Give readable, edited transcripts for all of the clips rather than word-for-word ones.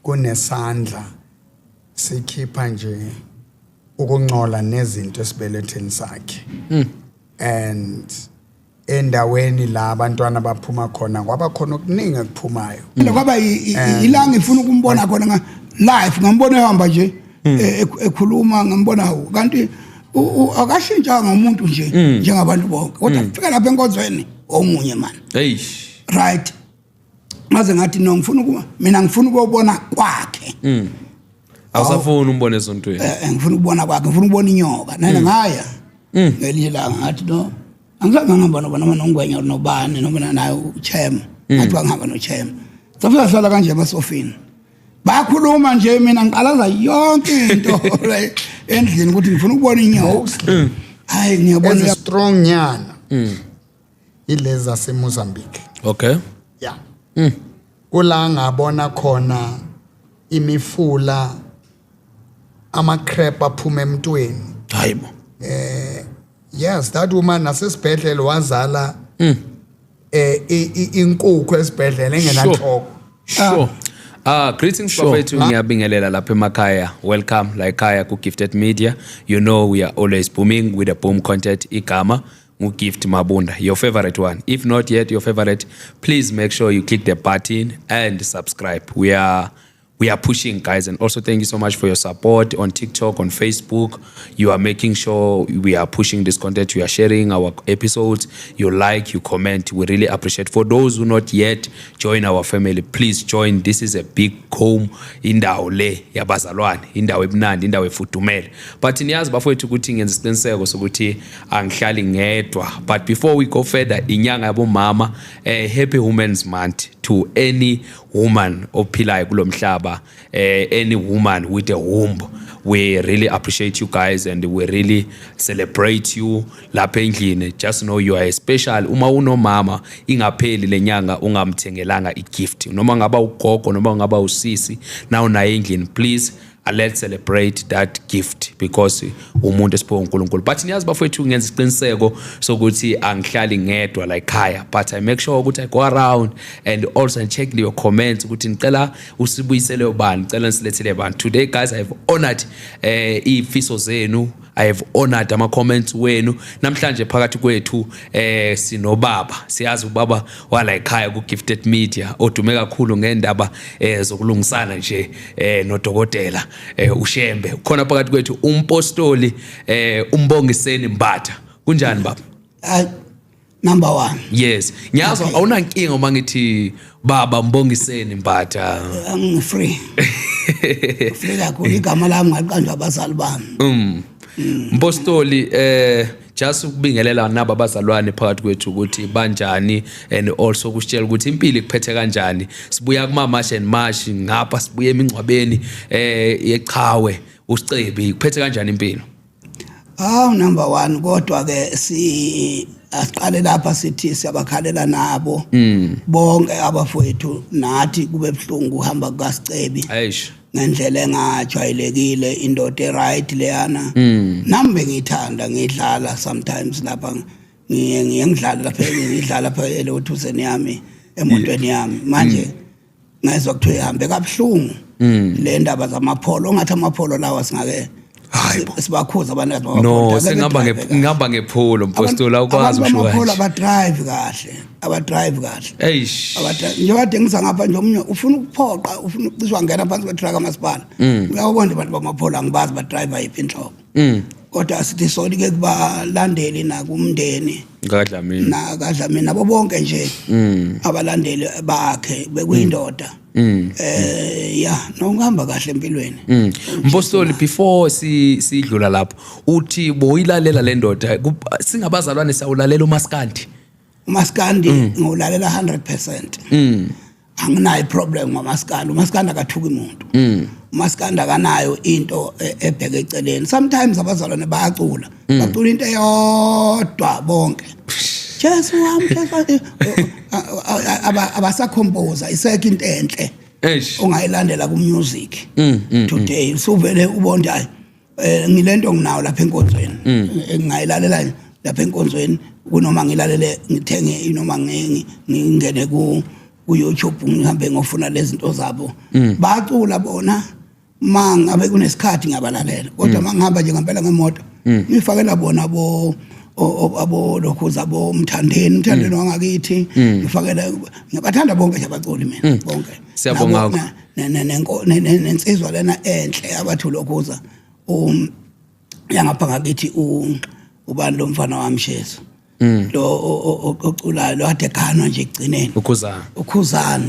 Kunesandla sikhipha nje ukungcola nezinto esibelethweni sakhe and endaweni la abantwana baphuma khona kwaba khona okuningi ekuphumayo. Kwaba ila ngifuna ukumbona khona nga live, ngambona ehamba nje, ekhuluma, ngambona kanti akashintshanga umuntu nje njengabantu bonke, kodwa fika lapha enkonzweni omunye man. Eish. Right, ngaze ngathi no, ngifuna ukuba mina ngifuna ukubona kwakhe. Awusafuni umbone esontweni. Ngifuna ukubona kwakhe, ngifuna ukubona inyoka nana. Ngaya ngelinye ilanga, ngathi no, angizange ngihamba noba noma noNgwenya nobani noma naye uChema. Ngathi wangihamba noChema, safika sihlala kanje emasofini, bayakhuluma nje, mina ngiqalaza yonke into endlini ukuthi ngifuna ukubona inyoka. Hayi, ngiyabona. Ezi strong nyana ilezi zaseMozambique. Yeah, kula ngabona khona imifula, ama-crab aphuma emntweni. Hayibo. Yes, that woman nasesibhedlela wazala inkukhu esibhedlela engenanhloko. Sure. Ah, greetings bafethu, ngiyabingelela lapha emakhaya. Welcome la ekhaya ku Gifted Media. You know we are always booming with the boom content. Igama nguGift Mabunda, your favorite one. If not yet your favorite, please make sure you click the button and subscribe. We are pushing, guys, and also thank you so much for your support on TikTok, on Facebook. You are making sure we are pushing this content. You are sharing our episodes. You like, you comment. We really appreciate. For those who not yet join our family, please join. This is a big home, indawo le yabazalwane, indawo ebunandi, indawo efudumele. But niyazi bafowethu ukuthi ngenza isiqiniseko sokuthi angihlali ngedwa. But before we go further, inyanga yabomama, happy Women's Month to any woman ophilayo kulo mhlaba, any woman with a womb. We really appreciate you guys and we really celebrate you lapha endlini. Just know you are special. Uma unomama, ingapheli lenyanga ungamthengelanga igift, noma ngaba ugogo noma ngaba usisi na unaye endlini, please, let's celebrate that gift because umuntu esiphiwe uNkulunkulu. But niyazi bafowethu, ngenza isiqiniseko sokuthi angihlali ngedwa la ekhaya, but I make sure ukuthi I go around and also check your comments ukuthi ngicela usibuyisele ubani, ngicela nisilethele bani. Today, guys, I have honored ifiso zenu, I have honored ama comments wenu. Namhlanje phakathi kwethu sinobaba, siyazi ubaba wala ekhaya ku Gifted Media, odume kakhulu ngendaba zokulungisana nje nodokotela uShembe. Khona phakathi kwethu umpostoli uMbongiseni Mbatha. Kunjani, baba? Hayi, number 1. Yes, ngiyazi awunankinga uma ngithi baba Mbongiseni Mbatha. Angi-free, free kakhulu. Igama lami ngaqanjwa abazali bami. Mpostoli, just ukubingelela naba abazalwane phakathi kwethu ukuthi banjani and also kusitshela ukuthi impilo ikuphethe kanjani. Sibuya kuma March and March ngapha, sibuye emingcwabeni yechawe uSicebi. Ikuphethe kanjani impilo? Hawu, number 1, kodwa ke si asiqale lapha sithi siyabakhalela nabo bonke abafowethu, nathi kube buhlungu uhamba kukaSicebi Eish. ngendlela engajwayelekile. Indoda e-right leyana, nami bengiyithanda, ngidlala sometimes lapha, ngiye ngidlala lapha, ngidlala lapha elothuseni yami, emotweni yami. Manje ngezwa kuthiwa ihambe kabuhlungu le ndaba zamaPolo, ongathi amaPolo lawa singake Hayi bo. Sibakhuza abantu bamaPolo. No, sengihamba ngihamba ngePolo, mpostoli, awukwazi Abantu usho bamaPolo kanje. abadrive kahle, abadrive kahle. Eish. Njengoba kade ngisa ngapha nje, omunye ufuna ukuphoqa, ufuna ukuciswa ngena phansi kwetruck kamasipala. Uyawubona abantu bamaPolo, angibazi badrive yiphi inhlobo, kodwa sithi sorry ke kubalandeli nakumndeni NgaDlamini. Nakadlamini nabo bonke nje abalandeli bakhe. Bekuyindoda, ya, nokuhamba kahle empilweni. Mpostoli, before si sidlula lapho, uthi boyilalela le ndoda, singabazalwane sawulalela umaskandi. Umaskandi ngiwulalela 100%. Anginayo problem ngomaskandi. Umaskandi akathuki umuntu, umaskandi akanayo into ebheke eceleni. Sometimes abazalwane bayacula, bacula into eyodwa bonke, "Jesu wami, Jesu wami." Abasakhompoza, isekho into enhle Eish. ongayilandela ku music today. Usuvele ubonde, hayi, ngilento nginawo lapha enkonzweni engingayilalela lapha enkonzweni kunoma ngilalele, ngithenge noma ngingene ku Ku YouTube ngihambe ngofuna lezi zinto zabo. Bacula bona, mangabe kunesikhathi ngiyabalalela, kodwa mangihamba nje ngempela ngemoto ngifakela bona bo abo lokhuza, abo Mthandeni, Mthandeni wangakithi, ngifakela. Ngiyabathanda bonke nje abaculi mina, bonke. Siyabonga. Nabo- nensizwa lena enhle abathi lokhuza yangapha ngakithi, ubani lo mfana wami Shesu lo oculayo lo ade ganwa nje ekugcineni? Ukhuzana. Ukhuzani.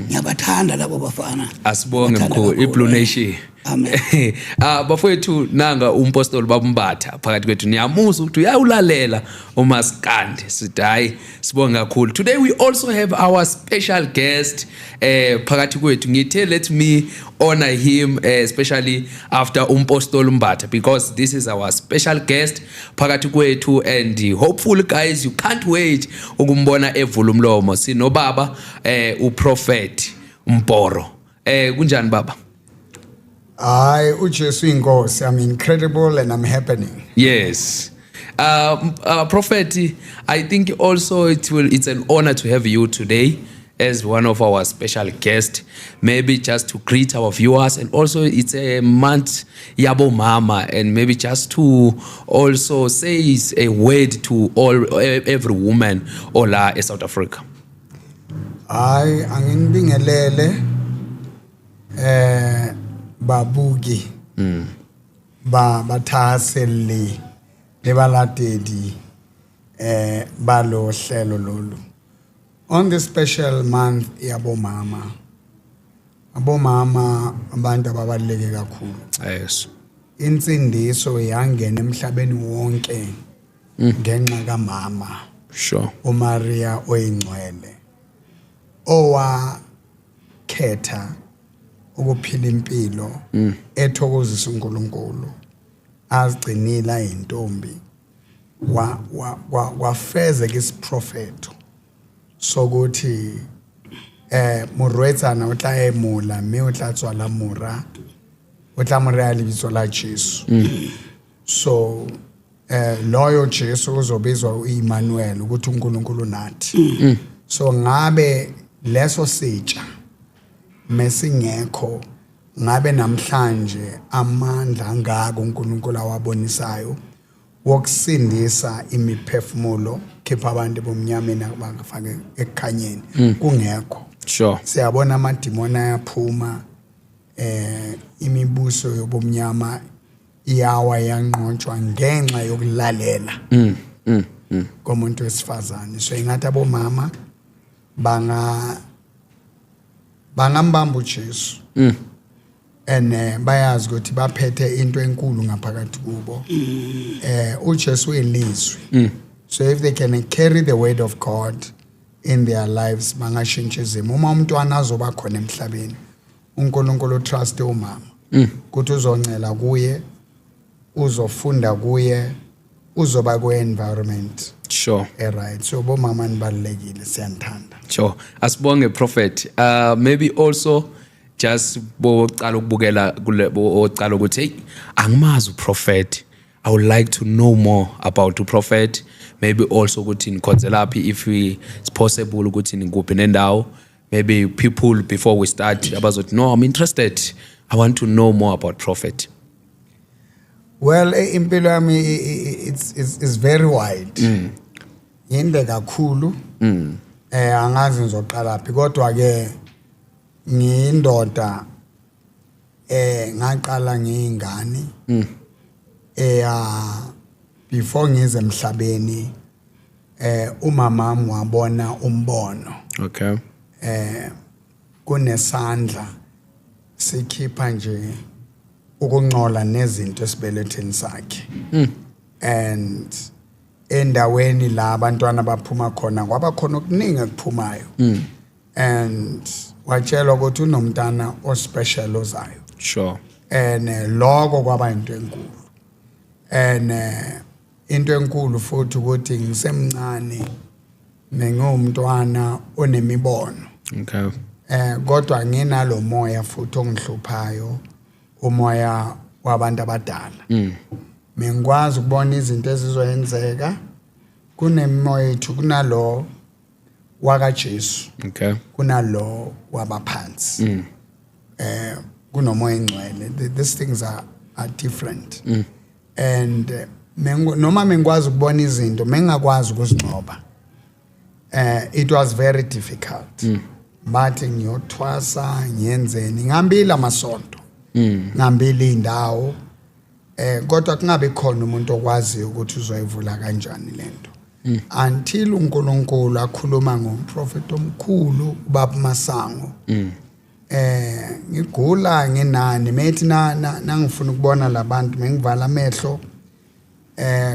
Ngiyabathanda labo bafana. Asibonge. Ngibathanda Mkhulu. kakhulu, iBlue eh. Nation. Amen. Ah, bafowethu, nanga umpostoli babumbatha phakathi kwethu. Niyamuzwa ukuthi uyawulalela umaskandi. Sithi hayi, sibonge kakhulu. Today we also have our special guest phakathi kwethu. Ngithe let me honor him, especially after umpostoli Mbatha, because this is our special guest phakathi kwethu, and hopefully guys, you can't wait ukumbona evula umlomo. Sinobaba uProphet Mboro. Kunjani, baba? Hayi, uJesu inkosi. I'm incredible and I'm happening. Yes. Prophet, I think also it's an honor to have you today as one of our special guests. Maybe just to greet our viewers, and also it's a month yabo mama, and maybe just to also say a word to all every woman ola e South Africa. Hayi, anginibingelele babuki ba bathaselli le balatedi balo hlelo lolu on this special month yabomama. Abomama abantu ababaluleke kakhulu. Insindiso yangena emhlabeni wonke ngenxa kamama uMaria oyingcwele, owakhetha ukuphila impilo ethokozisa uNkulunkulu, azigcinile intombi, wa wafezeka isiprofetho sokuthi morwetsana o tla emola mme o tla tswala mora, o tla mo rea lebitso la Jesu. So loyo Jesu uzobizwa uEmmanuel, ukuthi uNkulunkulu nathi. So ngabe leso sitsha mesingekho, ngabe namhlanje amandla angaka uNkulunkulu awabonisayo wokusindisa imiphefumulo, khipha abantu ebumnyameni abangafake ekukhanyeni, kungekho. Siyabona amadimoni ayaphuma, imibuso yobumnyama iyawa, yanqotshwa ngenxa yokulalela komuntu wesifazane. So ingathi abomama bangambamba uJesu and bayazi ukuthi baphethe into enkulu ngaphakathi kubo. uJesu uyilizwi, so if they can carry the word of God in their lives, bangashintsha izimo. Uma umntwana azoba khona emhlabeni, uNkulunkulu trust umama ukuthi uzoncela kuye, uzofunda kuye, uzoba kwe-environment e-right. So bomama nibalulekile, siyanithanda. Sure. Asibonge, Prophet. Maybe also just bocala ukubukela kule, bocala ukuthi hey, angimazi uProphet. I would like to know more about uProphet. Maybe also ukuthi nikhonzelaphi, if it's possible ukuthi nikuphi nendawo. Maybe people, before we start, abazothi no, I'm interested. I want to know more about Prophet. Well, impilo yami it's very wide, yinde kakhulu. Angazi ngizoqala phi, kodwa ke ngiyindoda ngaqala ngiyingane before ngize emhlabeni. Umama wami wabona umbono. Kunesandla sikhipha nje ukuncola nezinto esibelethweni sakhe, and endaweni la abantwana baphuma khona kwaba khona okuningi ekuphumayo, and watshelwa ukuthi unomntana ospecial ozayo. And lokho kwaba into enkulu, and into enkulu futhi ukuthi ngisemncane mengiwumntwana onemibono. Kodwa nginalo moya futhi ongihluphayo, umoya wabantu abadala. Mengikwazi ukubona izinto ezizoyenzeka kunemimoya yethu, kunalo wakaJesu kunalo wabaphansi, kunomoya engcwele. These things are different and noma mengikwazi ukubona izinto, mengakwazi ukuzingcoba. It was very difficult. Bathi ngiyothwasa, ngiyenzeni, ngihambile amasonto, ngihambile indawo, kodwa kungabe khona umuntu okwaziyo ukuthi uzoyivula kanjani lento until uNkulunkulu akhuluma ngomprofeti omkhulu, ubaba Masango. Ngigula nginani, methi na nangifuna ukubona labantu, mengivala amehlo,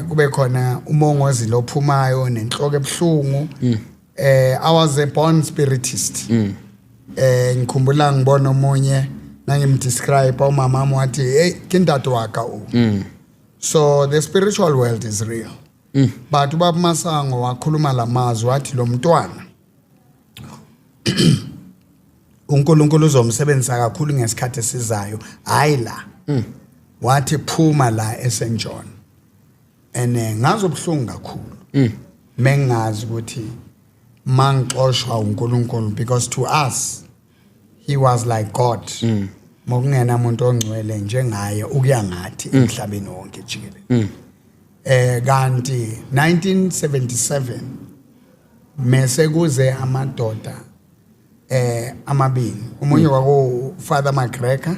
kube khona umongozi lophumayo nenhloko ebhlungu. I was a born spiritist. Ngikhumbula ngibona omunye, nangimdescribe, umama wami wathi, "Hey, ke ntate wa ka o." So the spiritual world is real, but ubaba Masango wakhuluma lamazwi, wathi lo mntwana uNkulunkulu uzomsebenzisa kakhulu ngesikhathi esizayo, hayi la. Wathi phuma la eSt John and ngazobuhlungu kakhulu mengazi ukuthi mangixoshwa uNkulunkulu, because to us he was like God, mokungena umuntu ongcwele njengaye ukuya ngathi emhlabeni wonke jikelele. Kanti 1977 mese kuze amadoda amabili, umunye wako Father McGregor,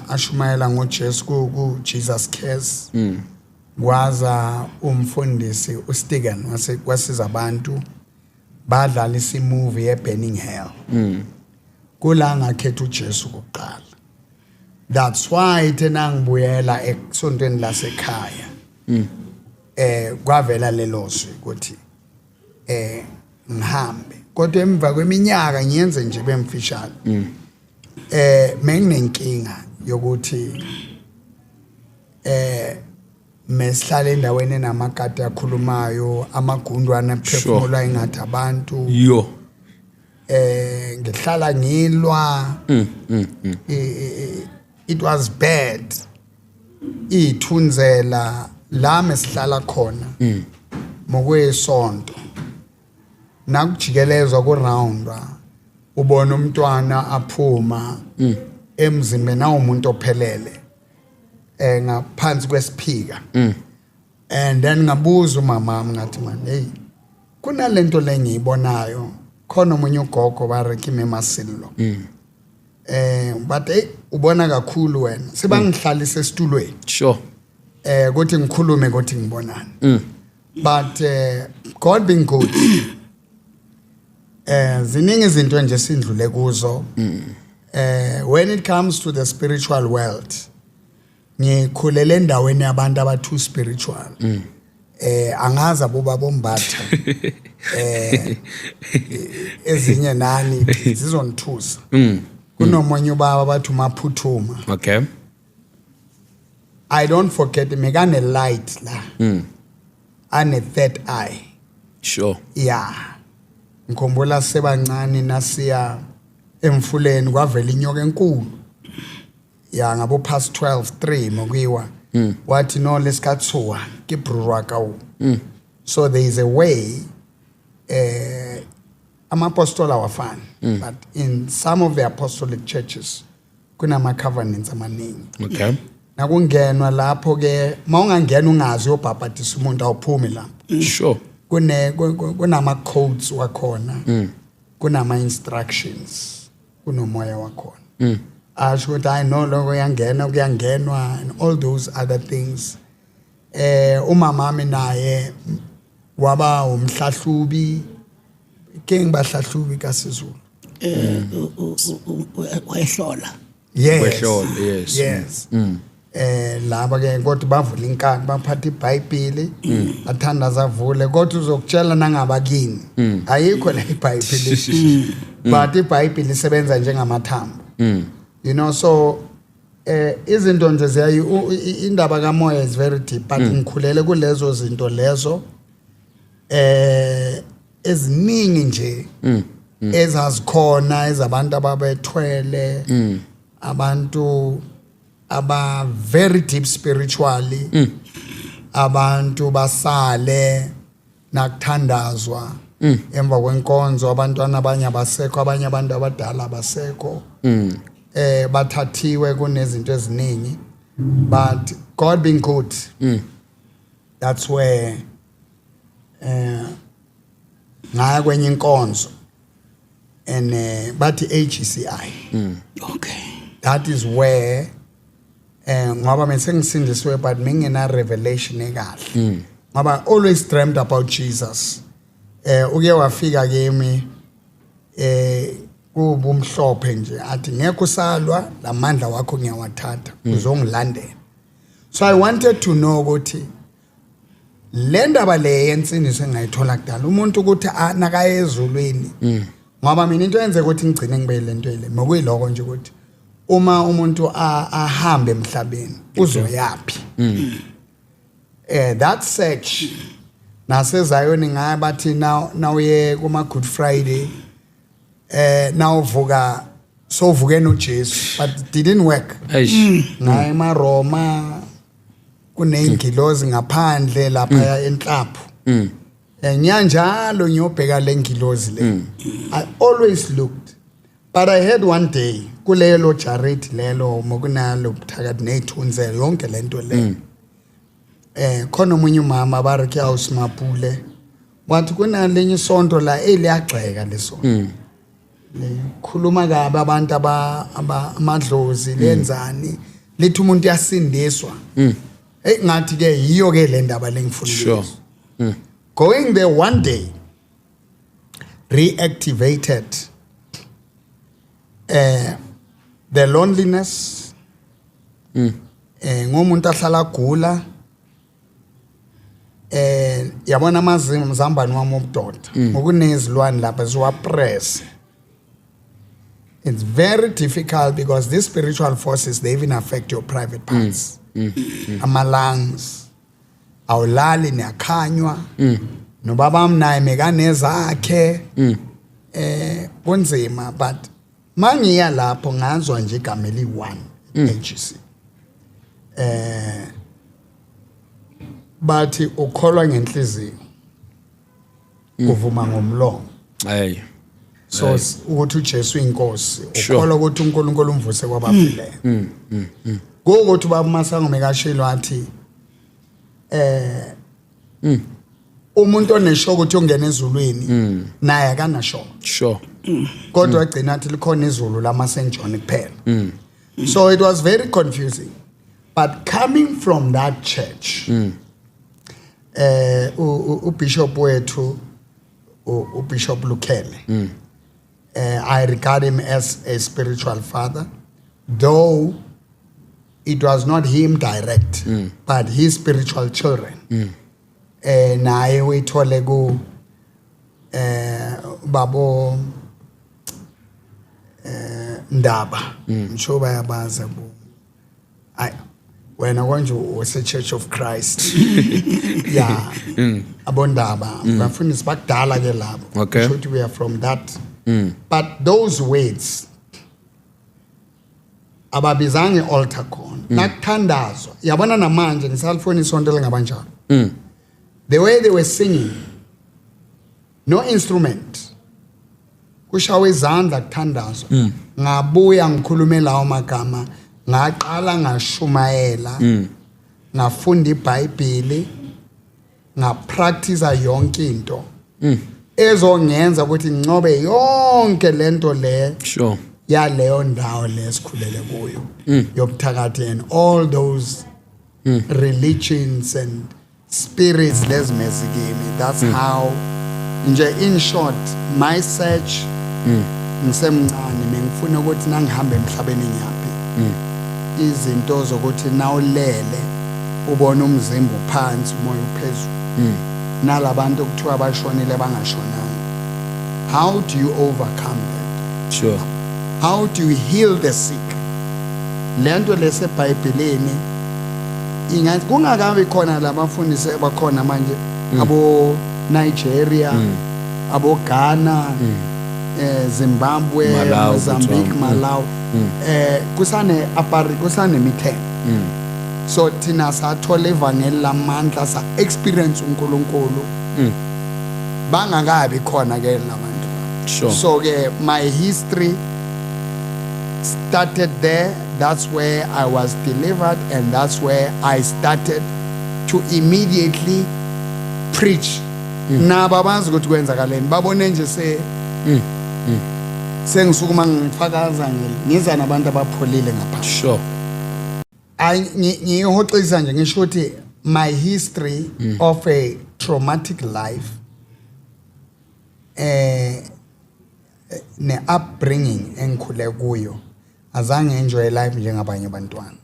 ashumayela ngoJesu ku Jesus Cares, kwaza umfundisi uStigan wase kwasiza abantu, badlalisa imovie yeBurning Hell. Kula ngakhetha uJesu kuqala. That's why thena ngibuyela esontweni lasekhaya, kwavela lelo zwi ukuthi ngihambe, kodwa emva kweminyaka, ngiyenze nje bemfishane, menginenkinga yokuthi mesihlala endaweni enamakati akhulumayo, amagundwane aphefumula ingathi abantu. Yo. Ngihlala ngilwa. It was bad. Ithunzela la mesihlala khona mokwesonto, nakujikelezwa ku roundwa, ubona umntwana aphuma emzimbeni awumuntu ophelele ngaphansi kwesiphika. And then ngabuza umama wami, ngathi, "Man, hey, kunalento lengiyibonayo khona." Omunye ugogo barekime emasillo, but hey, ubona kakhulu wena, sebangihlalisa esitulweni ukuthi ngikhulume ukuthi ngibonani. But God being good, ziningi izinto nje sindlule kuzo. When it comes to the spiritual world, ngikhulele endaweni yabantu aba too spiritual. Angazi aboba bombatha ezinye nani zizonithusa. Kunomunye ubaba bathi uMaphuthuma. I don't forget, mekane light la, ane third eye. Yeah, ngikhumbula sebancane nasiya emfuleni, kwavela inyoka enkulu ya ngabo past 12 3 mokuyiwa. Wathi, "No, lesikathuwa ke brurwa ka o." So there is a way, ama-apostoli awafani, but in some of the apostolic churches kunama covenants amaningi. Nakungenwa lapho ke, mawungangena ungazi uyobhabhadisa umuntu, awuphumi lapho. Kunama codes wakhona, kunama instructions, kunomoya wakhona asho ukuthi hayi no, lokho kuyangena, kuyangenwa and all those other things. Umama wami naye waba umhlahlubi ke, ngibahlahlubi kaSizulu. Wayehlola. Yes. Wehlola, yes. Yes. Laba ke kodwa bavula inkani, baphatha iBhayibheli, bathandaza, avule, kodwa uzokutshela nangabakini ayikho la iBhayibheli, but iBhayibheli isebenza njengamathambo. So izinto nje ziyayi indaba kamoya is very deep, but ngikhulele kulezo zinto lezo eziningi nje ezazikhona, ezabantu ababethwele, abantu aba very deep spiritually, abantu basale. Nakuthandazwa emva kwenkonzo, abantwana abanye abasekho, abanye abantu abadala abasekho, bathathiwe, kunezinto eziningi, but God being good, that's where ngaya kwenye inkonzo and bathi AGCI. That is where ngoba mina sengisindisiwe but mingena revelation ekahle, ngoba I always dreamed about Jesus. Uke wafika kimi kubumhlophe nje, athi ngekho usalwa, lamandla wakho ngiyawathatha, uzongilandela. So I wanted to know ukuthi le ndaba le yensindiso engayithola kudala umuntu ukuthi nakaye ezulwini, ngoba mina into yenze ukuthi ngigcine ngibe le nto le mokuyiloko nje ukuthi uma umuntu ahambe emhlabeni uzoyapi. That search nasezayoni ngaye bathi nawuye kuma Good Friday, nawuvuka sovuke noJesu, but it didn't work. Eish. Ngaye emaRoma, kuneyingilozi ngaphandle lapha enhlapho. Ngiyanjalo ngiyobheka le ngilozi le. I always looked, but I had one day kulelo jarit lelo mokunalo buthakathi ney'thunzelo yonke lento le, khona omunye umama bareke awusimapule wathi kunalenye isonto la eliyagxeka lesonto, likhuluma kabi abantu amadlozi, lenzani, lithi umuntu uyasindiswa. Hey, ngathi ke yiyo ke le ndaba lengifuna ukuyizwa. Going there one day reactivated the loneliness. Ngomuntu ahlala agula, yabona amazambane wami obudoda ngokunezilwane lapha ziwapress. It's very difficult because these spiritual forces, they even affect your private parts, ama lungs, awulali, niyakhanywa nobaba naye mekanezakhe. Kunzima, but mangiya lapho ngazwa nje igama eli-1, AGC. Bathi ukholwa ngenhliziyo, uvuma ngomlomo. Hey. So ukuthi uJesu inkosi, ukholwa ukuthi uNkulunkulu umvuse kwabafileyo. Kuwukuthi ubaba Masango mekashilo athi umuntu onesho ukuthi ungena ezulwini naye akanasho. Kodwa agcina athi likhona izulu lama St John kuphela. So it was very confusing, but coming from that church, uBishop wethu, uBishop Lukhele, I regard him as a spiritual father, though it was not him direct, but his spiritual children. Naye uyithole ku babo Ndaba, ngisho bayabaza bo. Ay, wena konje use Church of Christ, yeah, abondaba bafundisi bakudala ke labo. Kusho ukuthi we are from that, but those words ababizange altar khona nakuthandazwa, yabona namanje ngisalifuna isonto elingabanjalo. The way they were singing, no instrument, kushawa izandla, kuthandazwa, ngabuya ngikhulume lawo magama, ngaqala ngashumayela, ngafunda iBhayibheli, ngapractice yonke into ezongenza ukuthi nginqobe yonke lento le yaleyo ndawo lesikhulele kuyo yobuthakathi and all those religions and spirits lezimezikimi. That's how nje, in short, my search ngisemncane, bengifuna ukuthi nangihamba emhlabeni ngiyaphi, izinto zokuthi nawulele ubona umzimba uphansi, umoya uphezulu, nalabantu okuthiwa bashonile bangashonanga, how do you overcome that? How do you heal the sick? Lento lesebhayibhelini ingathi kungakabi khona labafundisi abakhona manje, abo Nigeria, abo Ghana, Zimbabwe, Malawi, Mozambique, Botswana. Malawi, kusane apari kusane mithetho. So thina sathola ivangeli lamandla, sa experience uNkulunkulu. Bangakabi khona ke labantu. So ke my history started there. That's where I was delivered and that's where I started to immediately preach. Nabo abazi ukuthi kwenzakaleni, babone nje se sengisukuma ngifakaza, ngiza nabantu abapholile ngaphandle. Ay, ngiyihoxisa nje, ngisho ukuthi my history of a traumatic life ne upbringing engikhule kuyo, azange enjoy life njengabanye abantwana.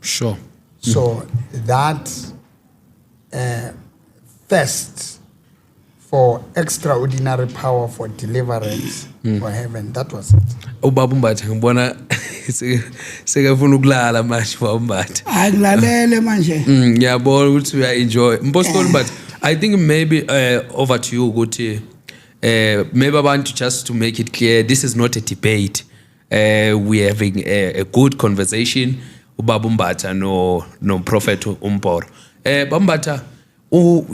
So that thirst for extraordinary power, for deliverance, for heaven, that was it. Ubaba uMbatha, ngibona sekefuna ukulala manje, ubaba uMbatha. Hayi, ngilalele manje. Ngiyabona ukuthi uya enjoy, Mpostoli Mbatha. I think maybe over to you ukuthi maybe abantu, just to make it clear, this is not a debate. We are having a good conversation, ubaba uMbatha no prophet uMboro. Bambatha,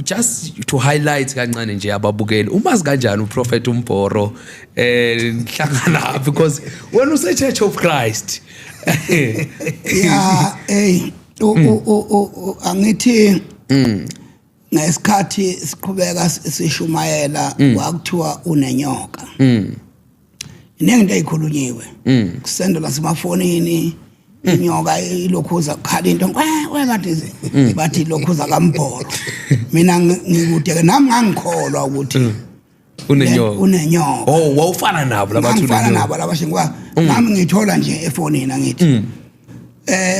just to highlight kancane nje ababukeli, umazi kanjani uProphet uMboro, hlangana, because wena use Church of Christ? Ya, hey, angithi ngesikhathi siqhubeka sishumayela kwakuthiwa unenyoka. Iningi into eyikhulunyiwe kusendela semafonini, inyoka ilokhuza kukhala into we bathi bathi ilokhuza kaMbhoro. Mina ngikude ke nami, ngangikholwa ukuthi unenyoka. Unenyoka. Oh, wawufana nabo labathi ngangifana unenyoka. Nabo labasho, ngoba nami ngithola nje efonini. Angithi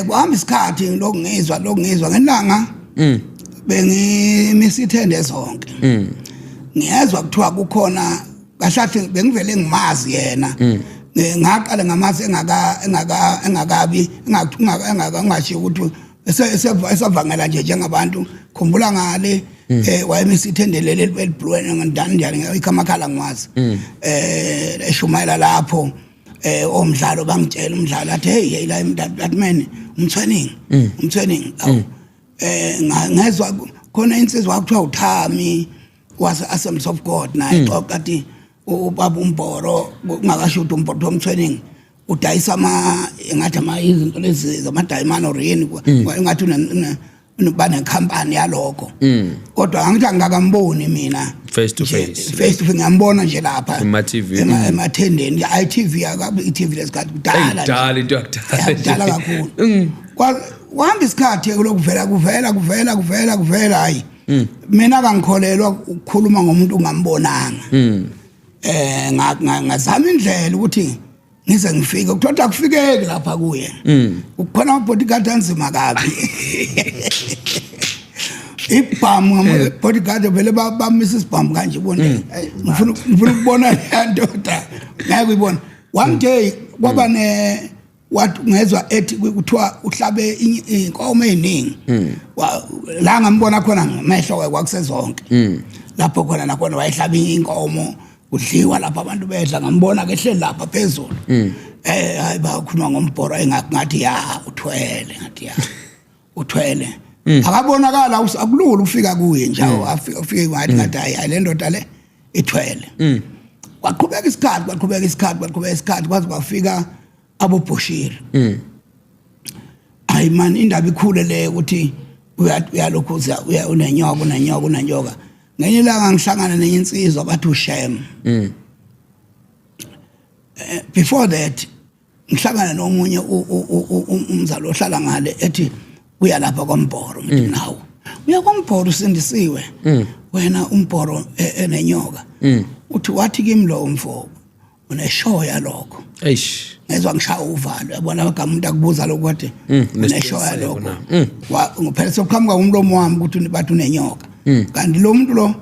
kuhamba isikhathi, lokhu ngizwa, lokhu ngizwa ngelanga bengimisa ithende zonke, ngiyezwa kuthiwa kukhona kahlathi. Bengivele ngimazi yena. Ngaqala ngamazi engaka engaka engakabi engaka ngasho ukuthi esavangela nje njengabantu. Khumbula ngale wayemisa ithende leli eliblue, ngandani njani ikhamakhala, ngiwazi eshumayela lapho. Omdlalo bangitshela, umdlalo athi, "Hey, hey, la that man umtraining, umtraining." Awu, ngezwa khona insizwa kuthiwa uThami wase Assemblies of God, naye xoxa athi ubaba uMboro, kungakasho ukuthi uMboro umtraining udayisa ama engathi ama izinto lezi zama-diamond or yini, engathi banekhampani yalokho, kodwa angithi angikakamboni mina Face to nje, face. Face to face ngiyambona nje lapha Ema-TV. Emathendeni, i-TV, akabe i-TV lesikhathi kudala nje. Kudala, into yakudala. Ya, kudala kakhulu. Kwahamba isikhathi lokuvela kuvela kuvela kuvela kuvela. Hayi, mina kangikholelwa ukukhuluma ngomuntu ungambonanga. Ngazama indlela ukuthi ngize ngifike, kuthiwa akufikeki lapha kuye, kukhona ama-bodyguard anzima kabi, ibhamu, ngama-bodyguard vele bamisa isibhamu kanje, ubone ngifuna ukubona leya ndoda, ngeke uyibone. One day kwaba ne wathi ngezwa ethi kuthiwa uhlabe inkomo eziningi. La ngambona khona ngamehlo kwakusezonke lapho khona, nakhona wayehlaba inkomo, kudliwa lapha, abantu bedla, ngambona ke ehleli lapha phezulu. Hayi, bakhuluma ngoMbhoro, engathi ya uthwele, ngathi ya uthwele, akabonakala, akulula ukufika kuye nje, afika ufike ngathi hayi hayi, le ndoda le ithwele. Kwaqhubeka isikhathi, kwaqhubeka isikhathi, kwaqhubeka isikhathi, kwaze kwafika aboBhushiri. Hayi man, indaba ikhule le ukuthi uyalokhuza uya unenyoka, unenyoka, unenyoka. Ngenye ilanga ngihlangana nenye insizwa bathi uShem. Before that ngihlangana nomunye umzali ohlala ngale, ethi uya lapha kwaMbhoro. Ngithi nawo uya kwaMbhoro, usindisiwe wena, uMbhoro enenyoka. Uthi wathi kimi lo mfo uneshoya lokho. Eish. Ngezwa ngishaya uvalo, yabona amagama umuntu akubuza lokho kade uneshoya Nesiqiniseko lokho. na. Phela sokuqhamuka umlomo wami ukuthi bathi unenyoka, kanti lo muntu lo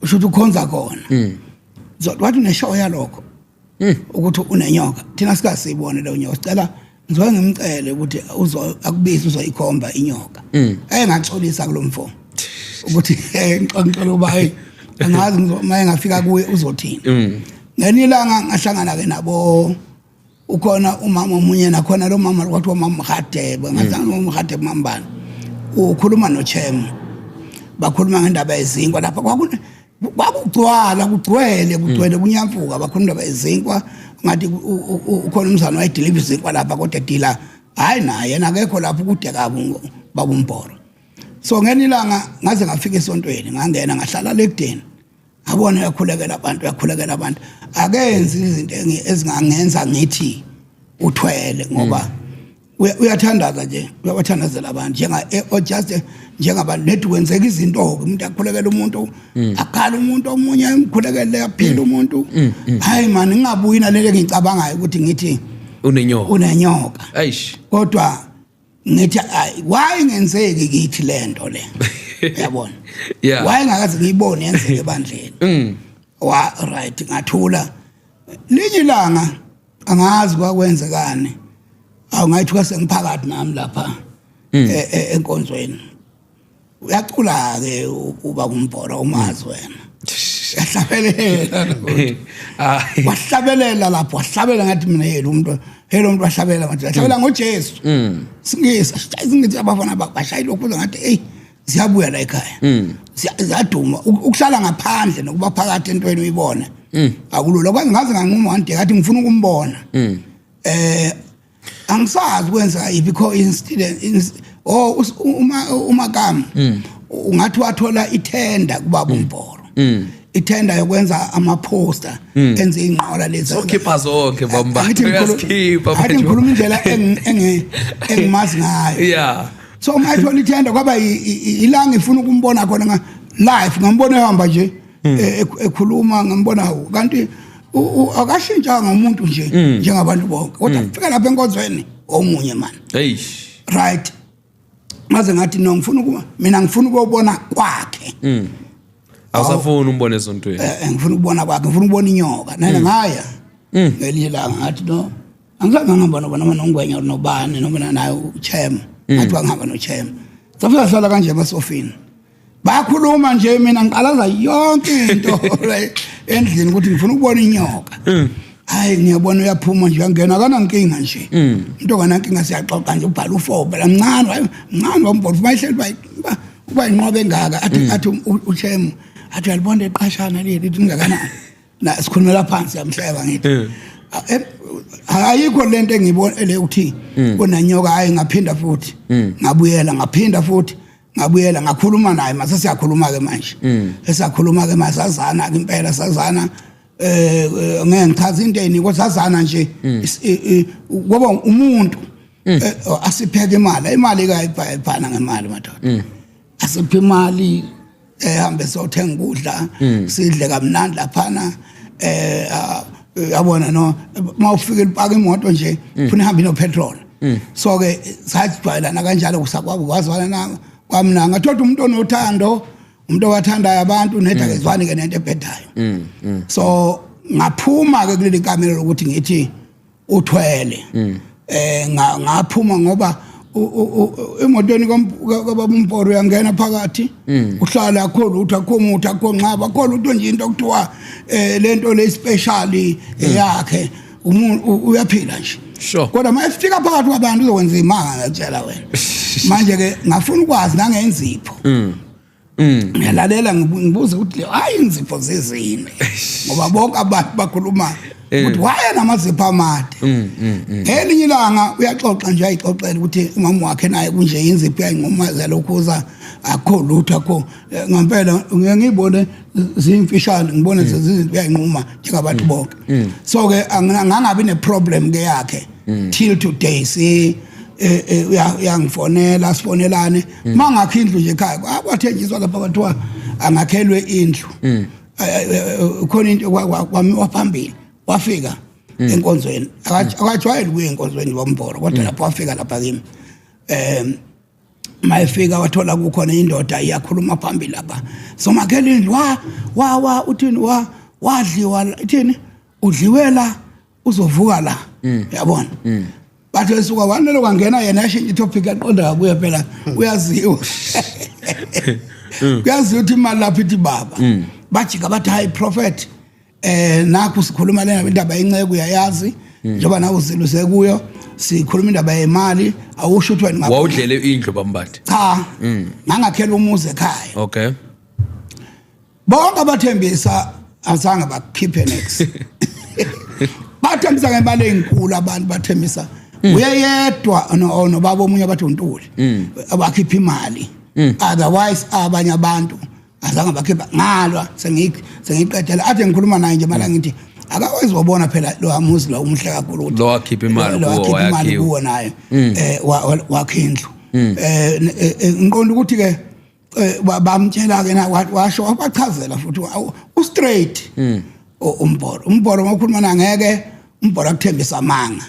usho ukuthi ukhonza khona. So wathi uneshoya lokho ukuthi unenyoka, thina sikasiyibone leyo nyoka, sicela ngizoke ngimcele ukuthi uzo akubize uzoyikhomba inyoka. Ngaxolisa kulo mfo ukuthi ngixoxela uba hey, angazi uma engafika kuye uzothini. Ngelinye ilanga ngahlangana ke nabo, ukhona umama omunye nakhona, lo mama kwathiwa umama Mhadebe. Ngahlangana nomama Mhadebe, mambani ukhuluma noChem, bakhuluma ngendaba yezinkwa lapha kwakune. Kwakugcwala, kugcwele, kugcwele, kunyamfuka. Bakhuluma indaba yezinkwa, ngathi ukhona umzana wayediliva izinkwa lapha, kodwa edila hayi naye, yena akekho lapho, kude kabi baba uMboro. So ngelinye ilanga ngaze ngafika esontweni, ngangena, ngahlala lekudeni, ngabona uyakhulekela abantu, uyakhulekela abantu, akenzi izinto ezingangenza ngithi uthwele, ngoba uyathandaza nje, uyabathandazela abantu njenga just njengabantu. Nethi kwenzeka izinto ke, umuntu akhulekela umuntu, akhala umuntu, omunye emkhulekele, aphila umuntu. Hayi man, ngingabuyi nalele engicabangayo ukuthi ngithi Unenyoka. Unenyoka. Eish. Kodwa ngithi ayi, why ngenzeki kithi lento le, yabona? Why ngakaze ngiyibone yenzeke ebandleni? Wa right, ngathula. Linye ilanga angazi kwakwenzekani, awungayithuka, sengiphakathi nami lapha enkonzweni, uyacula ke uba kumbhora, umazi wena, uyahlabelela. Hayi. Wahlabelela lapho, wahlabela, ngathi mina yena umuntu, hey, lo muntu wahlabela manje, wahlabela ngoJesu. Singisi singithi abafana bashaya lokhu, ngathi hey, ziyabuya la ekhaya. Ziyaduma. Ukuhlala ngaphandle nokuba phakathi entweni uyibone akulula. Kwaze ngaze nganquma one day, ngathi ngifuna ukumbona. Angisazi kwenza yiphi coincidence, oh, uma umakam ungathi wathola ithenda kubaba uMbhoro, ithenda yokwenza ama-poster, enze inqola lezi. Sokhipha zonke, bamba. Angithi Uyazikhipha angithi manje. Ngikhuluma indlela engimazi ngayo. So uma ethola ithenda, kwaba ilanga ifuna ukumbona khona nga live, ngambona ehamba nje, ekhuluma, ngambona kanti akashintshanga umuntu nje njengabantu bonke, kodwa fika lapha enkonzweni omunye man. Eish. Right, maze ngathi no, ngifuna ukuba mina ngifuna ukubona kwakhe. Awusafuni umbone esontweni. Ngifuna ukubona kwakhe, ngifuna ukubona inyoka nana. Ngaya ngelinye ilanga, ngathi no, angizange ngihamba noba noma noNgwenya nobani noma naye uChem. Ngathi wangihamba noChem, safika sahlala kanje emasofini, bayakhuluma nje, mina ngiqalaza yonke into endlini ukuthi ngifuna ukubona inyoka. Hayi, ngiyabona uyaphuma nje, uyangena, akanankinga nje, into kanankinga, siyaxoxa nje, ubhala u-4 phela, mncane, hayi, mncane wambona uma ehleli uba inqobe engaka, athi uChem, athi uyalibona iqashana leli, lithi lingakanani na, sikhulumela phansi, yamhleba, ngithi ayikho lento engiyibona le uthi kunanyoka. Hayi, ngaphinda futhi ngabuyela, ngaphinda futhi ngabuyela, ngakhuluma naye. Mase siyakhuluma ke manje, esiyakhuluma ke mase sazana ke impela, sazana. Ngeke ngichaze into eyiningi, kodwa sazana nje. Kwaba umuntu asipheke imali, imali kayibhana ngemali madoda, asiphe imali, ehambe sothenga ukudla, sidle kamnandi laphana. Yabona no, mawufika ipaka imoto nje, ufuna ihambe no petrol. So ke sajwayelana kanjalo, kusakwabo kwazwana na kwamna, ngathola umuntu onothando, umuntu owathandayo abantu, neda kezwani ke nento ebhedayo. So ngaphuma ke kuleli kamelo lokuthi ngithi uthwele. Ngaphuma ngoba emotweni kababa uMporo uyangena phakathi, uhlala, akho lutho, akho muthi, akho nxaba, akho lutho nje, into okuthiwa lento le special yakhe, umuntu uyaphila nje. Kodwa uma efika phakathi kwabantu uzokwenza imanga, ngiyakutshela wena. Manje ke ngafuna ukwazi nangenzipho. Ngiyalalela, ngibuza ukuthi le hayi inzipho zizini, ngoba bonke abantu bakhuluma ukuthi waye namazipho amade. Ngelinye ilanga uyaxoxa nje, uyayixoxela ukuthi umama wakhe naye kunje, inzipho uyayinquma, lokhuza, akho lutho, akho. Ngempela ngeke ngiyibone ziyimfishane, ngibone zizinto uyayinquma njengabantu bonke. So ke ngangabi ne-problem ke yakhe till today. Si uyangifonela, sifonelane. Mangakho indlu nje ekhaya, kwathenjiswa lapha, kwathiwa angakhelwe indlu. Khona into kwamiwa phambili, wafika enkonzweni. Akajwayele ukuya enkonzweni boMboro, kodwa lapho wafika lapha kimi. Mayefika wathola kukhona indoda iyakhuluma phambili lapha, somakhela indlu, wa wa wa uthini, wa wadliwa la, ithini, udliwe la, uzovuka la, yabona. Bathi esuka wanele kwangena yena, yashintsha itopic, yaqonda kakuye phela, uyaziwa, kuyaziwa ukuthi imali lapho ithi baba. Bajika bathi hayi prophet, nakho sikhuluma lena indaba yenceke, uyayazi njengoba nawe uziluse kuyo, sikhuluma indaba yemali, awusho ukuthi wena Wawudlele indlu bambathe? Cha, ngangakhela umuzi ekhaya. Ba Bonke abathembisa azange bakhiphe next. Bathembisa ngemali enkulu abantu, bathembisa. Uye yedwa nobaba omunye abathi uNtuli abakhipha imali. Otherwise abanye abantu azange bakhipha. Ngalwa sengiyiqedela athi ngikhuluma naye nje mala ngithi akakwazi wabona phela lo amuzi lo umuhle kakhulu ukuthi Lo wakhipha imali lo kuwo, wakhipha imali wayakhiwa. kuwo naye wakha indlu. Ngiqonda ukuthi ke bamtshela ke na washo wabachazela futhi u straight uMboro ngokhuluma na ngeke uMboro akuthembisa amanga.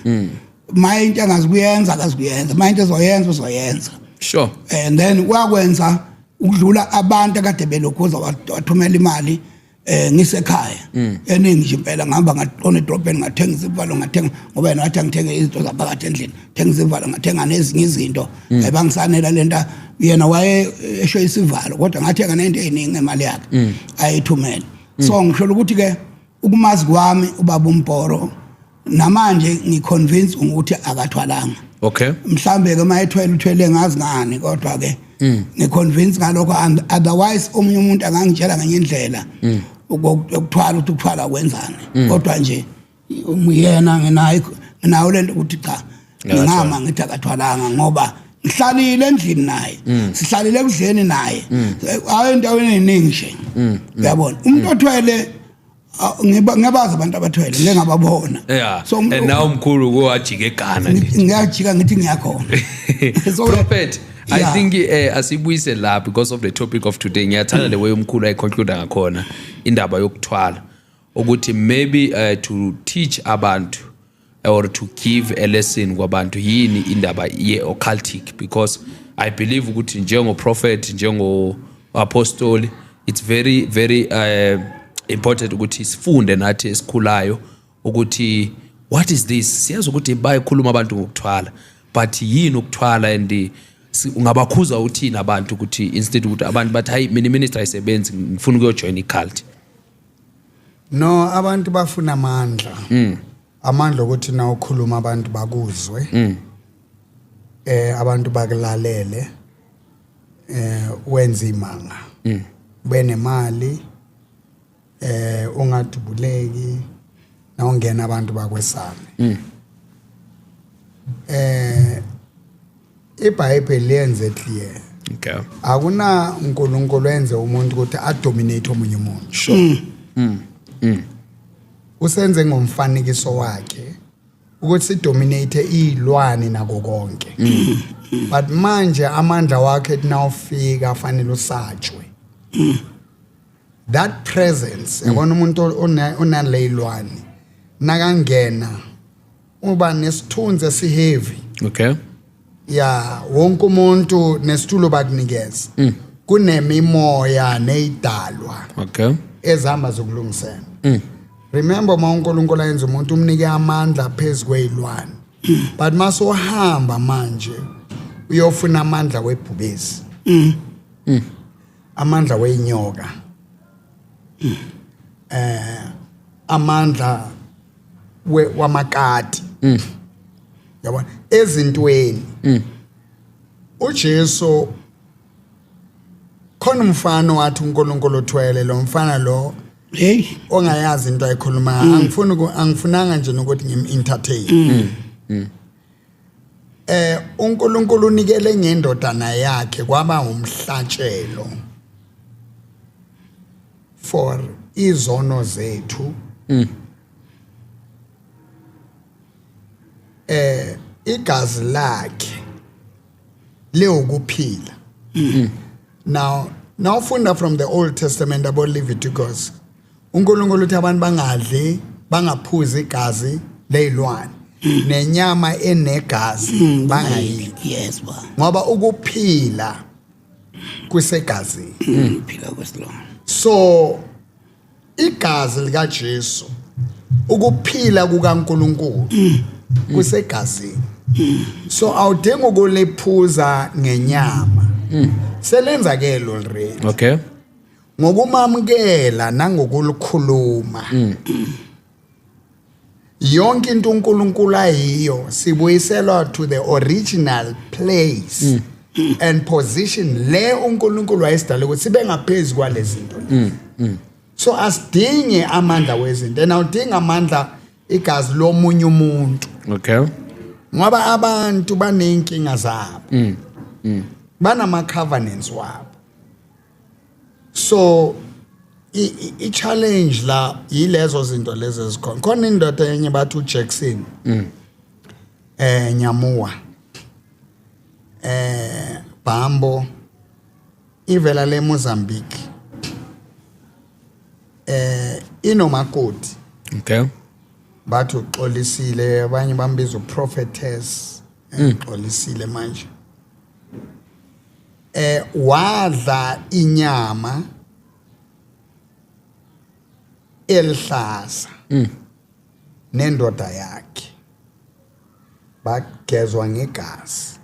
Maye into angazikuyenza akazikuyenza, maye into ezoyenza uzoyenza. And then wakwenza ukudlula abantu akade belokhuza, wathumela imali ngisekhaya eningi nje impela. Ngihamba ngaqonda edrobheni, ngathenga izivalo, ngathenga ngoba yena wathi angithenge izinto zaphakathi endlini, thenga izivalo, ngathenga nezinye izinto. Bangisanela lenta yena waye esho isivalo, kodwa ngathenga nento eziningi ngemali yakhe ayithumela. So ngisho ukuthi ke ukumazi kwami ubaba uMboro namanje ngiconvince ukuthi akathwalanga. Mhlambe ke mayethwele uthwele ngazi ngani, kodwa ke ngiconvince ngalokho, and otherwise omunye umuntu angangitshela ngenye indlela ukuthwala ukuthi ukuthwala kwenzani, kodwa nje yena nginayo lento ukuthi cha, ngingama ngithi akathwalanga ngoba ngihlalile endlini naye, sihlalile ekudleni naye, hayi endaweni eningi nje. Uyabona umuntu othwele, ngibazi abantu abathwele, ngeke ngababona. So and now umkhulu kowajika eGhana nje. Ngiyajika ngithi ngiyakhona. So Prophet, I think asibuyise la because of the topic of today. Ngiyathanda the way umkhulu ayiconclude ngakhona indaba yokuthwala, ukuthi maybe to teach abantu or to give a lesson kwabantu yini indaba ye occultic, because I believe ukuthi njengo prophet, njengo apostoli, it's very very important ukuthi sifunde nathi esikhulayo ukuthi what is this. Siyazi ukuthi bayakhuluma abantu ngokuthwala, but yini ukuthwala? And ungabakhuza uthini abantu ukuthi instead ukuthi abantu bathi, "Hayi, mina ministry ayisebenzi, ngifuna ukuyojoin i-cult"? No, abantu bafuna amandla, amandla ukuthi na ukhuluma abantu bakuzwe, abantu bakulalele, wenza imanga, benemali, ungadubuleki na ungena abantu bakwesabe. IBhayibheli liyenze clear, akuna uNkulunkulu enze umuntu ukuthi adominate omunye umuntu. Usenze ngomfanekiso wakhe ukuthi sidominate izilwane nako konke, but manje amandla wakhe nawufika fanele usatshwe that presence. Yabona umuntu onaleyilwane nakangena uba nesithunzi esiheavy. Ya, wonke umuntu nesitulo bakunikeza, kunemimoya neyidalwa ezihamba zokulungisela. Remember, uma uNkulunkulu ayenza umuntu umnike amandla phezu kweyilwane, but masohamba manje uyofuna amandla webhubesi, amandla weyinyoka, amandla wamakati, yabona ezintweni. uJesu khona umfana wathi uNkulunkulu uthwele lo mfana lo Hey. ongayazi into ayikhuluma. Angifuni angifunanga nje nokuthi ngim entertain. UNkulunkulu unikele ngendodana yakhe kwaba umhlatshelo for izono zethu. Igazi lakhe lewukuphila. Now nawufunda from the Old Testament about Leviticus, uNkulunkulu uthi abantu bangadli, bangaphuzi igazi lezilwane, nenyama enegazi bangayidli, Yes ba. ngoba ukuphila kusegazini. Phila kwesilwane. So igazi lika Jesu, ukuphila kukaNkulunkulu kusegazini, so awudingi ukulephuza ngenyama, selenza ke lo already ngokumamukela nangokulikhuluma. Yonke into uNkulunkulu ayiyo sibuyiselwa to the original place and position le uNkulunkulu wayesidala ukuthi sibe ngaphezulu kwalezi zinto lezi. So asidingi amandla wezinto, and awudingi amandla igazi lomunye umuntu. Ngoba abantu baneyinkinga zabo, banama covenants wabo. So i challenge la yilezo zinto lezi ezikhona. Khona indoda enye bathi uJackson Nyamua Bambo, ivela le Mozambique, inomakoti. Bathi uXolisile, abanye bambiza uprophetess. Uxolisile manje wadla inyama elihlaza nendoda yakhe, bagezwa ngegazi,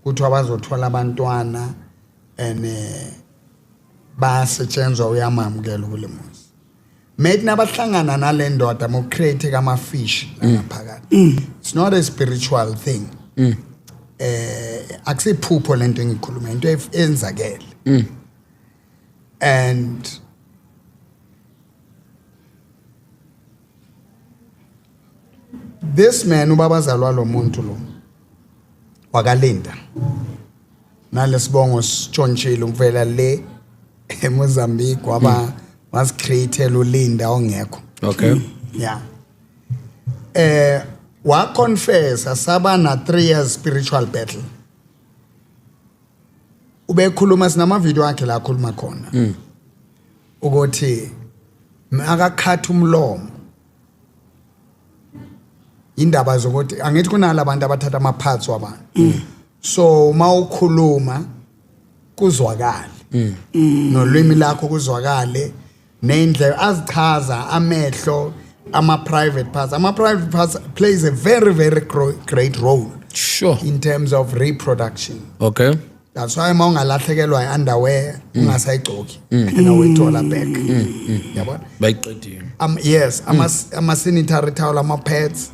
kuthiwa bazothola abantwana and bayasetshenzwa, uyamamukela kule muzi. Methi nabahlangana nale ndoda, mo-create ama-fish la ngaphakathi. It's not a spiritual thing, akusiphupho lento engikhuluma, into enzakele. And this man, ubabazalwa lo muntu lo wakalinda nalesibongo sitshontshile ukuvela le eMozambique, waba wasicreatela uLinda ongekho. Yeah, wa confessa, saba na 3 years spiritual battle. Ubekhuluma, sinama video akhe la akhuluma khona ukuthi akakhatha umlomo, indaba zokuthi angithi kunalabantu abathatha ama parts wabantu, so uma ukhuluma kuzwakale nolwimi lakho, kuzwakale nendlela azichaza, amehlo, ama private parts. Ama private parts plays a very very great role in terms of reproduction. That's why uma ungalahlekelwa i-underwear, ungasayigcoki, nawuyithola back, yabona. Bayiqedile. Yes, ama sanitary towel, ama pads,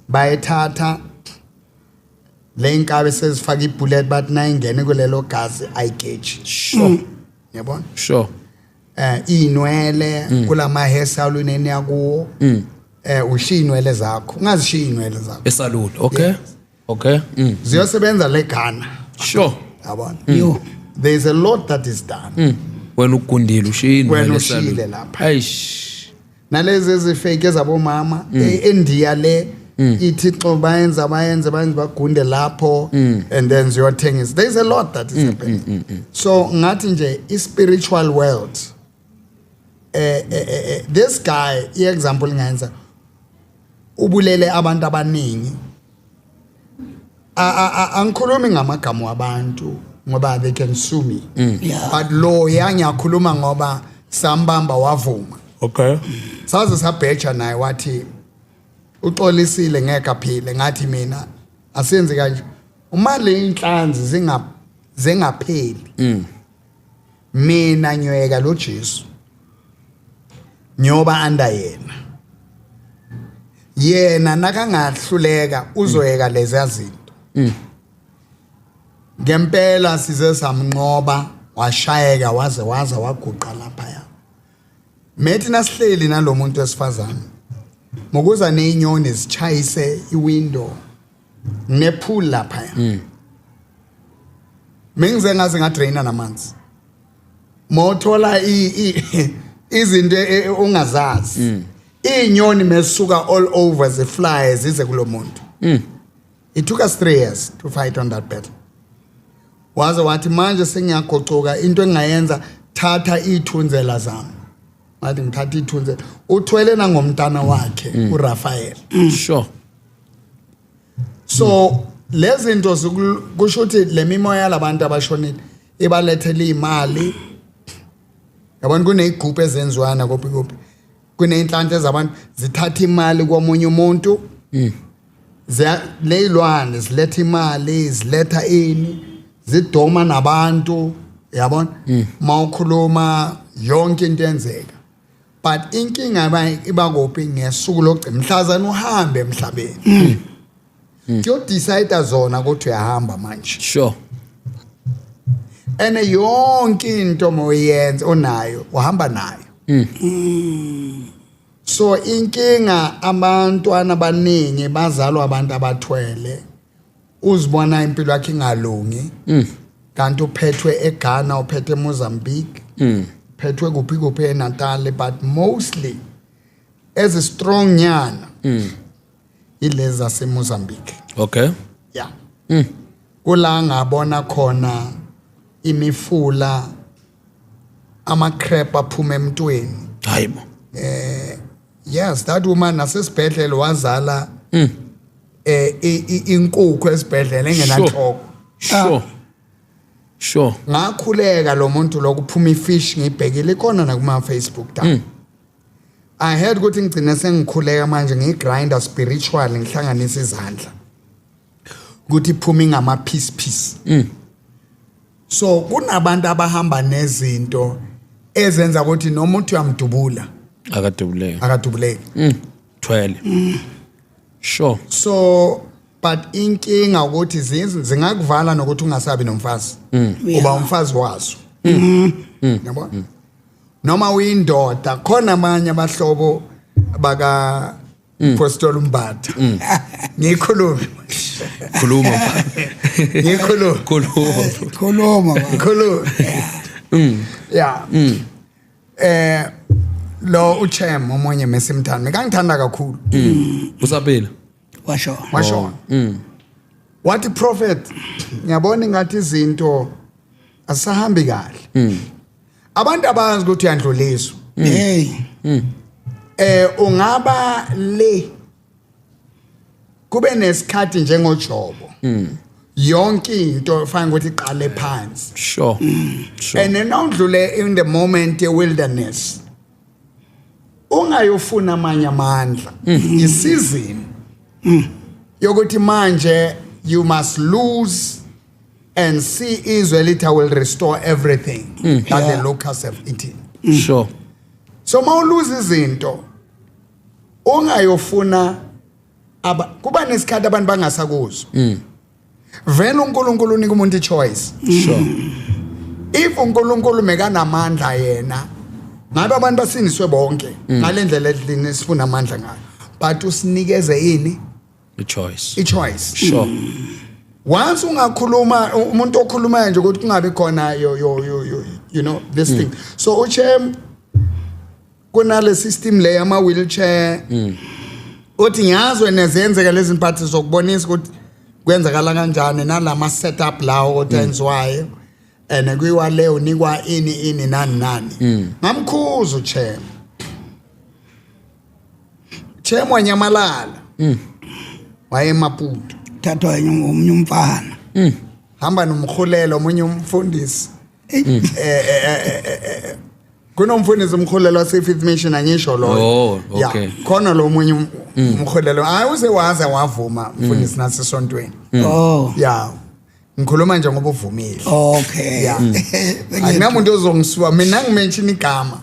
bayithatha le inkabe sezifaka ibullet, bathi nayingene kulelo gazi ayigeji. Yabona. Inwele kulama hair salon eniyakuwo, ushiya inwele zakho, ungazishiya inwele zakho. Esalon, okay. Yes. Ziyosebenza le Ghana. Yabona. Yo. There is a lot that is done. Wena ugundile, ushiyile. Wena ushiyile lapha. Eish. Nalezi ezifake ezabomama eNdiya le ithi xo bayenza bayenze bayenze, bagunde lapho and then ziyothengisa. There is a lot that is happening. So ngathi nje i-spiritual world, this guy, i-example ngayenza, ubulele abantu abaningi. Angikhulumi ngamagama wabantu ngoba they can sue me, but lo yangiyakhuluma ngoba sambamba, wavuma. Saze sabheja naye, wathi uXolisile ngeke aphile. Ngathi mina asenze kanje, uma le inhlanzi zingapheli, mina ngiyoyeka lo Jesu, nyoba anda yena, yena nakangahluleka uzoyeka lezi zinto. Ngempela size samnqoba, washayeka waze waza waguqa lapha. Methi nasihleli nalomuntu wesifazane, mokuza nezinyoni zichayise iwindow nepool lapha, mengize ngaze ngadraina namanzi, mothola izinto ongazazi, izinyoni mesuka all over, zifly zize kulo muntu. It took us 3 years to fight on that battle. Waze wathi manje sengiyagocuka, into engayenza, thatha ithunzela zami. Ngathi ngithatha ithunzela, uthwele nangomntana wakhe uRaphael. So lezi zinto kusho ukuthi le mimoya labantu abashonile ibalethela imali, yabona. Kuneyigroup ezenziwana kuphi kuphi, kuneyinhlanhla zabantu zithatha imali komunye umuntu. Leyilwane ziletha imali, ziletha ini, zidoma nabantu, yabona. Mawukhuluma yonke into yenzeka, but inkinga iba kuphi? Ngesuku lokugcina, mhlazana uhambe emhlabeni, kuyodecide zona ukuthi uyahamba manje. Ene yonke into moyenza onayo uhamba nayo. So inkinga, abantwana abaningi bazalwa abantu abathwele, uzibona impilo yakhe ingalungi, kanti uphethwe eGhana, uphethwe eMozambique, phethwe kuphi kuphi eNatal, but mostly ezi strong nyana ilezi zaseMozambique. Yeah, kula ngabona khona imifula, ama-crab aphuma emntweni. Hayibo. Yes, that woman nasesibhedlela wazala inkukhu esibhedlela engenanhloko. Ngakhuleka lo muntu lokuphuma ifish, ngibhekile ikhona nakuma Facebook da. I heard ukuthi ngigcine sengikhuleka manje, ngiyigrinder spiritual, ngihlanganisa izandla ukuthi iphume ingama piece piece. So kunabantu abahamba nezinto ezenza ukuthi noma uthi uyamdubula, Akadubuleki. Akadubuleki. Thwele. So but inkinga ukuthi zingakuvala nokuthi ungasabi nomfazi, uba umfazi wazo, yabo, noma uyindoda. Khona amanye abahlobo baka Pastor Mbatha, ngikhulume? Khuluma. Ngikhulume? Khuluma. Khuluma, baba. Ngikhulume? Yeah, lo uchem omunye mesimthanda, ngangithanda kakhulu. Usaphila? Washo. Washona. Wathi, "Prophet, ngiyabona ngathi izinto asahambi kahle." Abantu abazi ukuthi uyandluliswa. Hey. Ungaba le kube nesikhathi njengoJobo, yonke into fanele ukuthi iqale phansi. And then awudlule in the moment ye wilderness, ungayofuna amanye amandla, isizini yokuthi manje you must lose and see izwe lithi, "I will restore everything that the locusts have eaten." So mawuluza izinto, ungayofuna aba kuba nesikhathi abantu bangasakuzwa. Vele uNkulunkulu unika umuntu ichoice. If uNkulunkulu mekanamandla yena, ngabe abantu basindiswe bonke ngalendlela edlini sifuna amandla ngayo, but usinikeze ini? I-choice. I-choice. Once ungakhuluma, umuntu okhulumayo nje ukuthi kungabi khona yo this thing. So uchem kunale system le ama wheelchair, uthi ngiyazi wena ziyenzeka lezi mphathi zokubonisa ukuthi kwenzakala kanjani nalama setup lawo ukuthi enziwayo, and kuyiwa le unikwa ini ini nani nani. Ngamkhuza uchem, chem wanyamalala, waye eMaputo. Thathwa omunye umfana. Hamba nomkhulelo omunye umfundisi. Kunomfundisi umkhulelo wase Fifth Mission, angisho loyo. Oh, okay. Yeah, khona lo munye umkhulelo, hayi, uze waze wavuma mfundisi nasesontweni. Oh. Yeah, ngikhuluma nje ngoba uvumile. Okay. Yeah, akunamuntu ozongisuwa mina ngimention igama,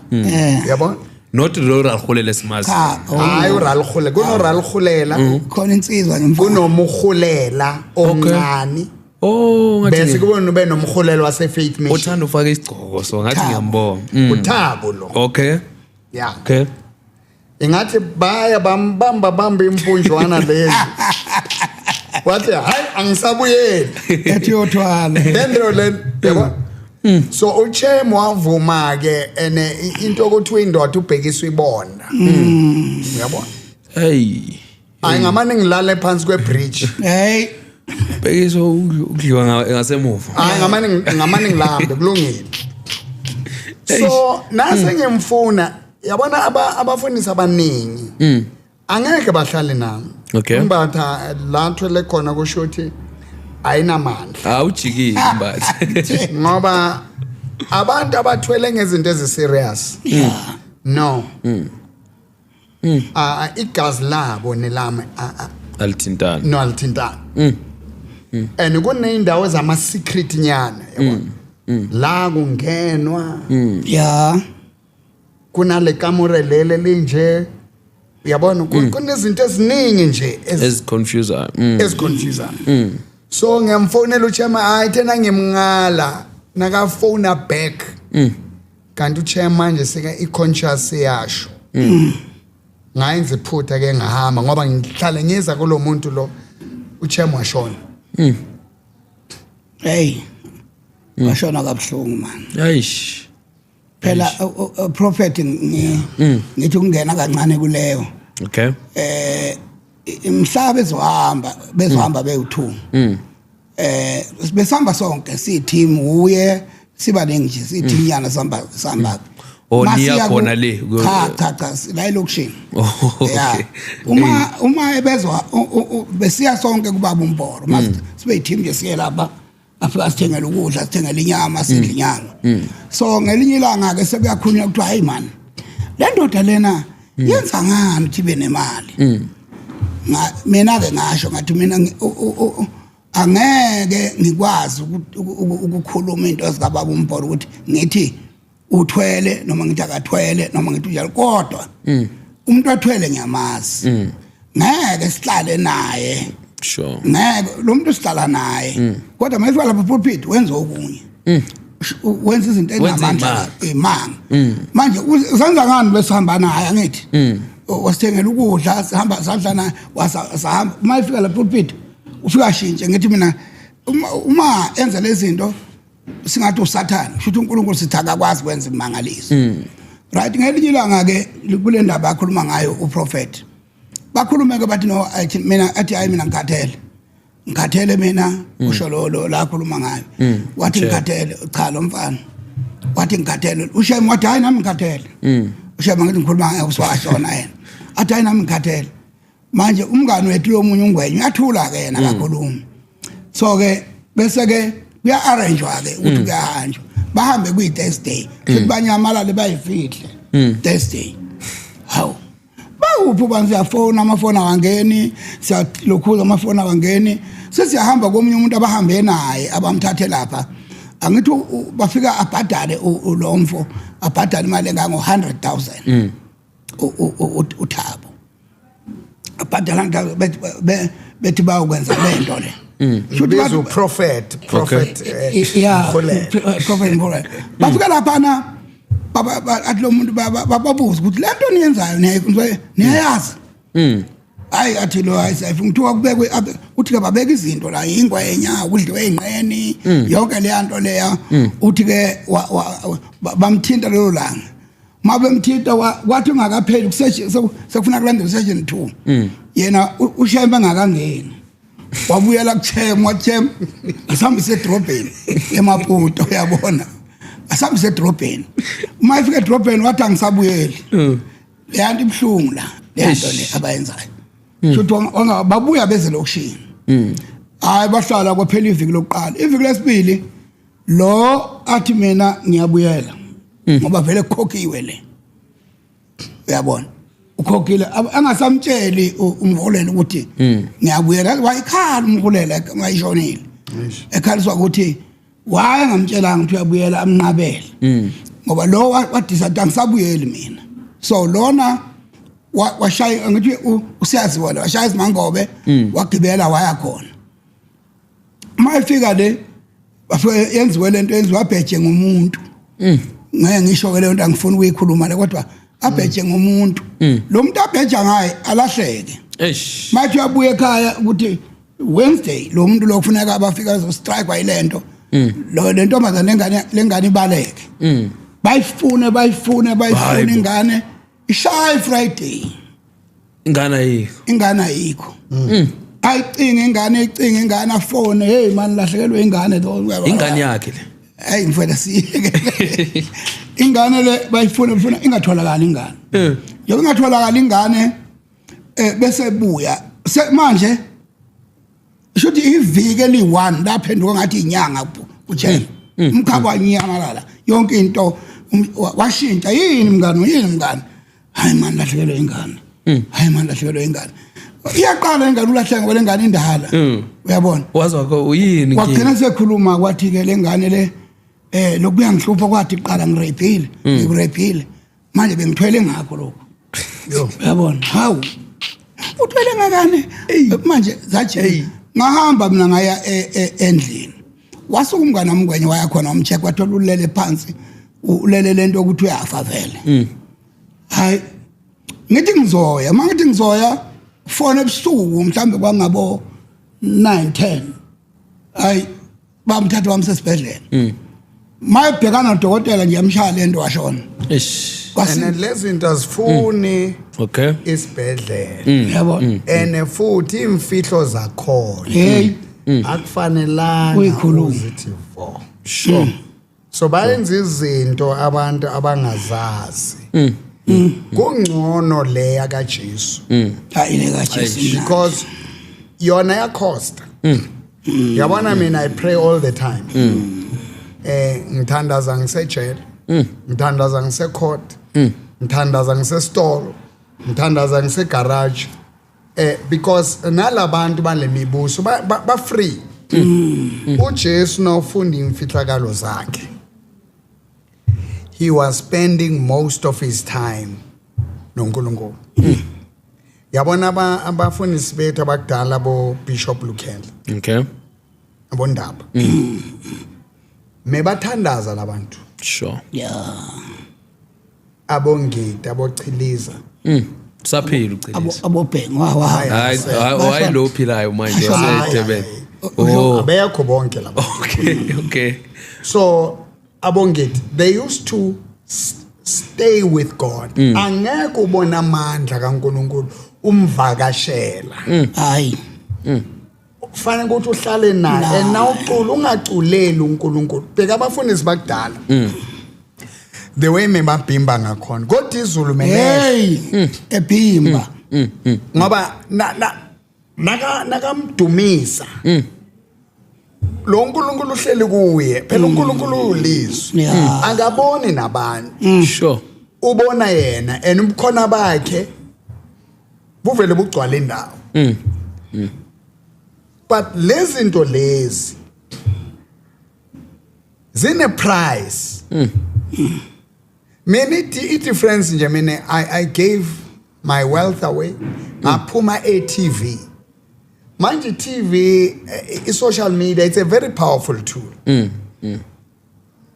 yabo. Not lo Ralhulele simazi. Cha, oh. Hayi, uRalhule, kunoRalhulela. Khona insizwa ngemfana. Kunomuhulela omncane. Oh, ngathi Bese kube ube nomhulelo wase Faith Mission. Uthanda ufaka isigqoko, so ngathi Thabo. ngiyambona. Uthabo lo. Yeah. Ingathi baya bambamba bamba impunjwana lezi, wathi, "Hayi, angisabuyeli." Ethi yothwala. Then lo le, yabo. So uchem wavuma ke, ene into ukuthi uyindoda ubhekiswa ibona, uyabona. Hey. Hayi, ngamane ngilale phansi kwebridge. Hey. Bhekiso ukudliwa ngasemuva. Hayi, ngamane ngilambe, kulungile. So nase ngimfuna, yabona, abafundisi abaningi angeke bahlale nami. Umbatha la thwele khona kusho ukuthi ayinamandla. Awujikile mbatha. Ngoba abantu abathwele ngezinto eziserious, no, ah, igazi labo nelami, Alithintana. No, alithintana. And kuneyindawo zama secret nyana, yabona, la kungenwa. Kunale kamure lele linje, uyabona, kunezinto eziningi nje Eziconfusayo. Eziconfusayo. So ngiyamfonela uchema, hayi, thena ngimngala. Nakafona back, kanti uchair manje seka i-conscious yasho. Ngayenza iphutha ke, ngahamba ngoba ngihlale ngiza kulo muntu lo. Uchair washona. Hey, washona kabuhlungu man. Eish. Phela prophet, ngithi ukungena kancane kuleyo. Imhlaba bezohamba bewu2. Besihamba sonke si team, uye sibaningi nje, si team yana, sihamba sihamba. Oh, Masiya niya khona le, Cha cha cha, la elokishini. Oh, okay. Yeah, uma ebezwa besiya sonke kubaba uMboro, mase sibe team nje, siye lapha, afika sithengele ukudla, sithengele inyama, sidle inyama. So ngelinye ilanga ke sekuyakhulunywa, kuthiwa, "Hey man, le ndoda lena yenza ngani ukuthi ibe nemali?" Mina ke ngasho ngathi mina angeke ngikwazi ukukhuluma into ezikababa uMboro, ukuthi ngithi uthwele noma ngithi akathwele noma ngithi unjalo, kodwa umuntu othwele ngiyamazi, ngeke sihlale naye. Ngeke lo muntu sihlala naye, kodwa mayifika lapha pulpit wenza okunye. Wenza izinto Wenza enamandla, imanga. Manje usenza ngani besihamba naye? Angithi wasithengela ukudla, sihamba sadla naye, sahamba. Uma ifika lapha pulpit ufika ashintshe. Ngithi mina uma enza lezi zinto singathi usathane, kusho ukuthi uNkulunkulu sithi akakwazi kwenza imangaliso, right? Ngelinye ilanga ke kule ndaba akhuluma ngayo uProphet, bakhulume ke, bathi no, athi mina, athi hayi, mina ngikhathele, ngikhathele mina. Usho lo la akhuluma ngayo, wathi ngikhathele. Cha, lo mfana wathi ngikhathele. Ushemi wathi, "Hayi, nami ngikhathele." Ushemi, ngithi ngikhuluma ngaye, uswashona yena, athi, "Hayi, nami ngikhathele." Manje umngani wethu lomunye ungwenye uyathula ke yena, akakhulumi. So ke bese ke kuya arrangewa ke ukuthi kuyahanjwa, bahambe kuyi Thursday, futhi banyamalale, bayifihle Thursday. Hawu, bakuphi ubani? Siyafona, amafoni awangeni, siyalokhuza, amafoni awangeni. Sesiyahamba komunye umuntu abahambe naye, abamthathe lapha. Angithi bafika abhadale lo mfo, abhadale imali engango 100,000 uThabo, abhadala bethi bayokwenza lento le. Shuthi Biza uProphet, Prophet ya Mkholele. Prophet Mkholele. Bafika laphana, athi lo muntu, bababuza ukuthi le nto niyenzayo niyayazi? Hayi, athi lo, hayi, siyayifuna. Kuthiwa kubekwe uthi ke babeka izinto la, ingwenya, kudliwe ingqeni, yonke leya nto leya. Uthi ke bamthinta lelo langa. Ma bemthinta, kwathi ungakapheli sekufuna kulandela session 2, yena uShembe engakangeni, wabuyela kuChem, waChem, "Asihambise edrobheni eMaputo." Uyabona, asihambise edrobheni. Uma efika edrobheni wathi, "Angisabuyeli, leya nto ibuhlungu la, leya nto le abayenzayo." Shuthi babuya beze lokishini. Hayi, bahlala, kwaphela iviki lokuqala, iviki lesibili lo athi, "Mina ngiyabuyela ngoba vele kukhokhiwe le." Uyabona, ukhokhile, angasamtsheli umholeli ukuthi ngiyabuyela. Wayikhala umholeli ngayishonile, ekhaliswa ukuthi waye ngamtshelanga ukuthi uyabuyela, amnqabele, ngoba lo wadecide, "Angisabuyeli mina." So lona washaya, ngithi usiyaziwa lo, washaya izimangobe, wagibela waya khona. Uma efika le, bafike yenziwe lento yenziwa, abheje ngumuntu. Ngeke ngisho ke leyo nto, angifuni ukuyikhuluma le, kodwa abheje ngumuntu. Lo muntu abheja ngaye alahleke. Eish. Mathi uyabuya ekhaya ukuthi Wednesday lo muntu lo kufuneka abafika azo strike wayilento lo, le ntombazane, lengane, lengane ibaleke, bayifune, bayifune, bayifune. Hayibo. Ingane ishaye Friday. Ingane ayikho. Ingane ayikho. Ayicinga ingane, icinga ingane, afone, "Hey man, lahlekelwe ingane." Ingane yakhe le. Hey mfowethu, siyeke ingane le, bayifuna ifuna, ingatholakali ingane. Njengoba ingatholakali ingane, bese buya manje, shuthi iviki eli1 laphenduka ngathi inyanga kuJane. Umkhaba wanyamalala yonke into, washintsha. "Yini mngani? Yini mngani?" "Hayi man, lahlekelwe ingane. Hayi man, lahlekelwe ingane." Iyaqala ingane ulahleka ngoba lengane indala, uyabona. Wazwa ko uyini? Wagcina sekhuluma, kwathi ke lengane le, lokuyangihlupha, kwathi qala ngirapile, ngikurapile, manje bengithwele ngakho lokho. Uyabona, hawu, uthwele ngakane manje? Zaje ngahamba mina, ngaya endlini. Wasuka umngane wami uNgwenya waya khona, wamcheck, wathola ulele phansi, ulele lento ukuthi uyafa vele. Hayi, ngithi ngizoya, mangithi ngizoya phone ebusuku, mhlambe kwangabo 9 10, hayi, bamthatha bamsesibhedlela. Mayebhekana nodokotela nje, yamshaya lento, washona. Eish. And lezi zinto azifuni isibhedlela. Yabona. And futhi imfihlo zakhona Hey. akufanelanga Uyikhuluma. uzithi vo. So bayenza izinto abantu abangazazi. Kungcono leya kaJesu, Hayi, le kaJesu mna. because yona yacosta. Yabona, mina I pray all the time. Ngithandaza ngisejele, ngithandaza ngisecourt, ngithandaza ngisesitolo, ngithandaza ngisegarage, because nalabantu balemibuso ba free. uJesu nawufunda imfihlakalo zakhe, he was spending most of his time noNkulunkulu. Yabona, abafundisi bethu abakudala, bo Bishop Lukhele, abondaba mebathandaza labantu, abongidi, abochiliza. Saphila Abo uChiliza. Abobhengu wa wa. Hayi. Hayi, hayi, lo ophilayo manje Hayi, waseDurban. hayi. Oh. Abekho bonke laba. Okay. So abongidi, they used to stay with God. Angeke ubona amandla kaNkuluNkulu umvakashela. Hayi. Kufanele ukuthi uhlale naye, and nawucula ungaculeli uNkulunkulu. Bheka abafundisi bakudala, the way mebabhimba ngakhona, kodwa izulu melehle. Hey, ebhimba. Ngoba na na naka nakamdumisa lo uNkulunkulu uhleli kuye phela. uNkulunkulu ulizwi. Akaboni nabantu, ubona yena, and ubukhona bakhe buvele bugcwala indawo. But lezi zinto lezi zine price. Mina i difference nje, mina I gave my wealth away, ngaphuma e-TV. Manje i-TV, i-social media, it's a very powerful tool.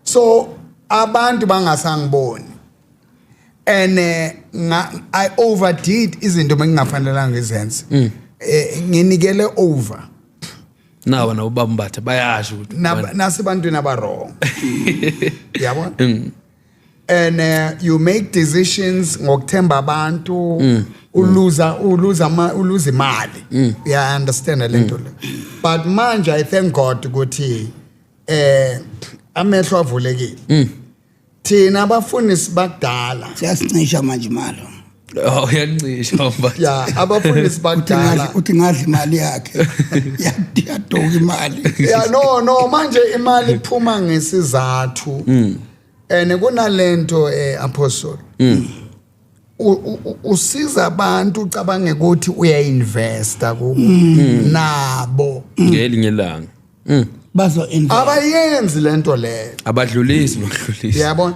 So abantu bangasangiboni, and I overdid izinto bengingafanelanga ngizenze. Nginikele over. Nawa nabo bambatha bayasho ukuthi Nasebantwini abawrong, yabona. And you make decisions ngokuthemba abantu, uluza imali. Yeah, I understand le nto le. But manje I thank God ukuthi amehlo avulekile. Thina abafundisi bakudala, Siyasincisha manje imali. Oh, uyancisha mbatha. Yeah, abafundisi bakudala. Uthi ngadla imali yakhe, yadoka imali. Yeah, no, manje imali iphuma ngesizathu, and kunalento, apostle, usiza abantu ucabange ukuthi uyainvesta kubo nabo. Ngelinye ilanga. Bazo invest. Abayenzi lento leyo. Abadlulisi nokudlulisa. Yabona,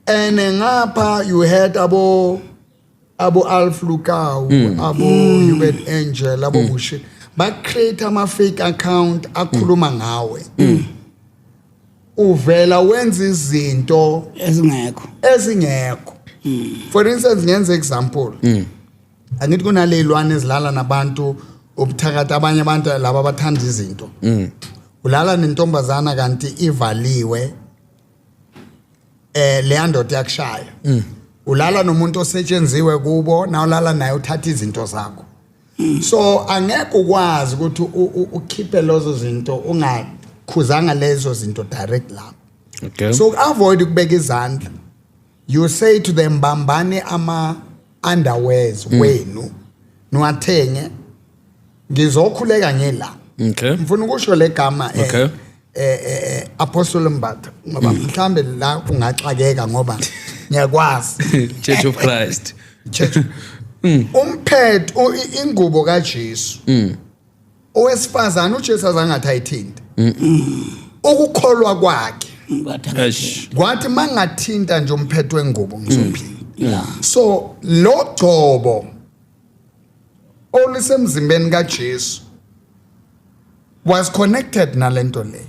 and ngapha you had abo Alph Lukau, abo Hubert Angel, abo Bushi, ba create ama fake account akhuluma ngawe. Uvela wenza izinto ezingekho. Ezingekho. For instance, ngenze example, angithi kunalezilwane ezilala nabantu, ubuthakathi. Abanye abantu laba abathanda izinto, ulala nentombazana kanti ivaliwe, leya ndoda yakushaya. Ulala nomuntu osetshenziwe kubo, na ulala naye uthatha izinto zakho. So angeke ukwazi ukuthi ukhiphe lezo zinto ungakhuzanga lezo zinto direct lapho. So avoid ukubeka izandla. You say to them, bambani ama underwears wenu, niwathenge, ngizokhuleka ngela. Ngifuna ukusho legama, Apostle Mbatha, ngoba mhlambe la ungaxakeka ngoba ngiyakwazi. Church of Christ. Church umphetho, ingubo kaJesu, owesifazana uJesu azange athi ayithinte, ukukholwa kwakhe Eish. kwathi mangathinta nje umphetho wengubo ngizophila. So lo gcobo olusemzimbeni kaJesu. Was connected nalento le.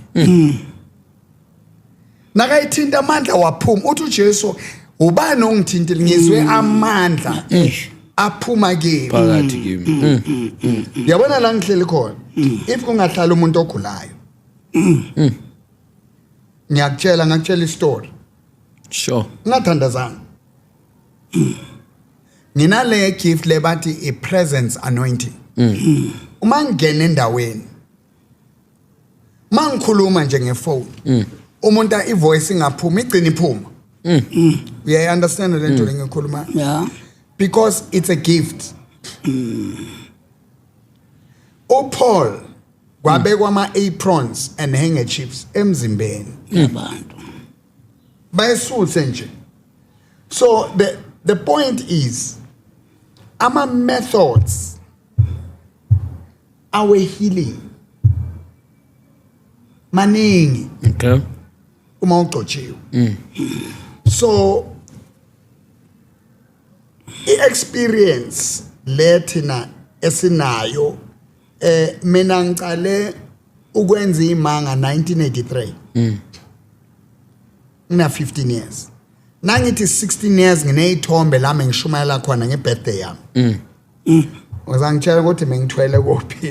Nakayithinta amandla waphuma, uthi uJesu, ubani ongithintile? Ngizwe amandla aphuma kimi. Phakathi kimi. Yabona la ngihleli khona, if kungahlala umuntu ogulayo, ngiyakutshela, ngakutshela istory. Ngingathandazanga, nginale gift le bathi i-presence anointing. Uma ngingena endaweni, mangikhuluma nje ngefone, umuntu ivoice ingaphuma, igcina iphuma. Uyayi-understand le nto lengikhuluma? Yeah. Because it's a gift. uPaul kwabekwa ama-aprons and handkerchiefs emzimbeni yabantu. Bayisuthe nje. So the point is, ama methods our healing maningi uma ugcotshiwe. So i-experience lethina esinayo, mina ngicale ukwenza imanga 1983, ngina 15 years, nangithi 16 years, ngineyithombe lami ngishumayela khona ngebirthday yami. Uzangitshela ukuthi bengithwele kuphi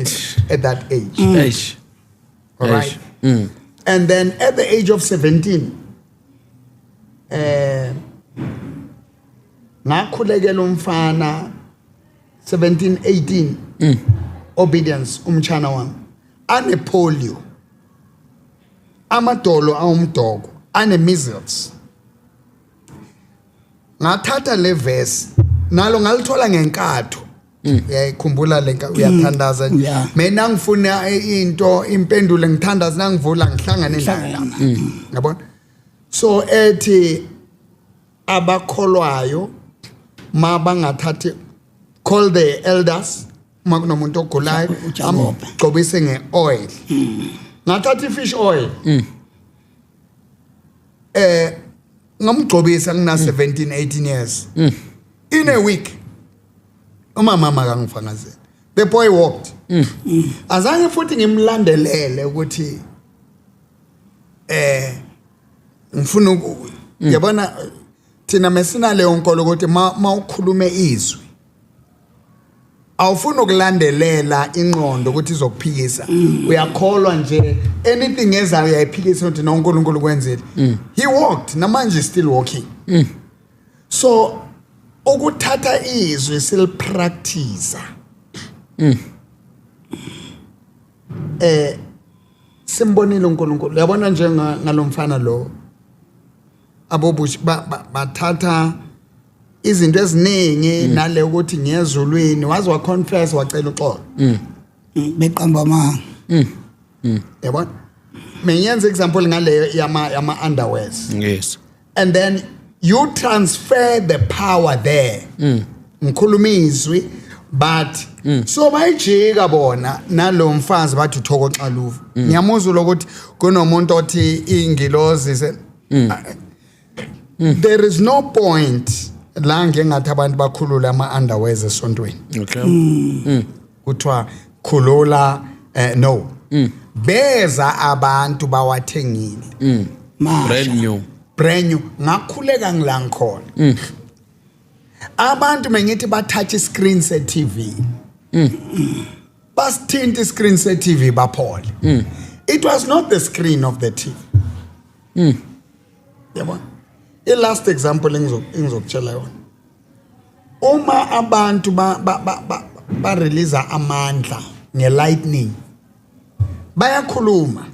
at that age? Eish. All right. And then at the age of 17, ngakhulekela umfana, 17 18, Obedience, umchana wami ane polio, amadolo awumdoko, ane measles. Ngathatha le verse nalo ngalithola ngenkatho. Uyayikhumbula le uyathandaza nje. Mina ngifuna into impendulo, ngithandaza, nangivula ngihlangane nayo, yabona. So ethi abakholwayo mabangathathi, call the elders uma kunomuntu ogulayo, uJakobe. Amgcobise ngeoil. Ngathatha ifish oil, ngamgcobisa ngina 17 18 years. In a week, umama makangifakazela, the boy walked. Azange futhi ngimlandelele ukuthi ngifuna yabona thina mesinaleyo nkolo ukuthi ma ukhulume izwi, awufuni ukulandelela ingqondo ukuthi izokuphikisa. Uyakholwa nje, anything ezayo uyayiphikisa ukuthi noNkulunkulu kwenzile. He walked, namanje still walking. So ukuthatha izwi silipractice, simbonile uNkulunkulu. Uyabona njenga ngalomfana lo, abobushi bathatha izinto eziningi nale ukuthi ngiyezulwini, waze wa confess, wacela uxolo. Beqamba amanga. Yabona, menyenza example ngaleyo yama underwears. And then you transfer the power there. Ngikhuluma izwi, but so bayijika bona nalo mfazi, bathi uThoko Xaluva. Ngiyamuzwa lokuthi kunomuntu othi ingilozi there is no point la ngengathi abantu bakhulula ama underwears esontweni. Kuthiwa khulula, no, beza abantu bawathengile. Masha. Brand new. Brand new. Ngakhuleka ngila ngikhona, abantu mengithi bathatha iscreen se TV, basithinta iscreen se TV, baphole. It was not the screen of the TV, yabona. I last example engizokutshela yona, uma abantu ba release amandla nge-lightning, bayakhuluma,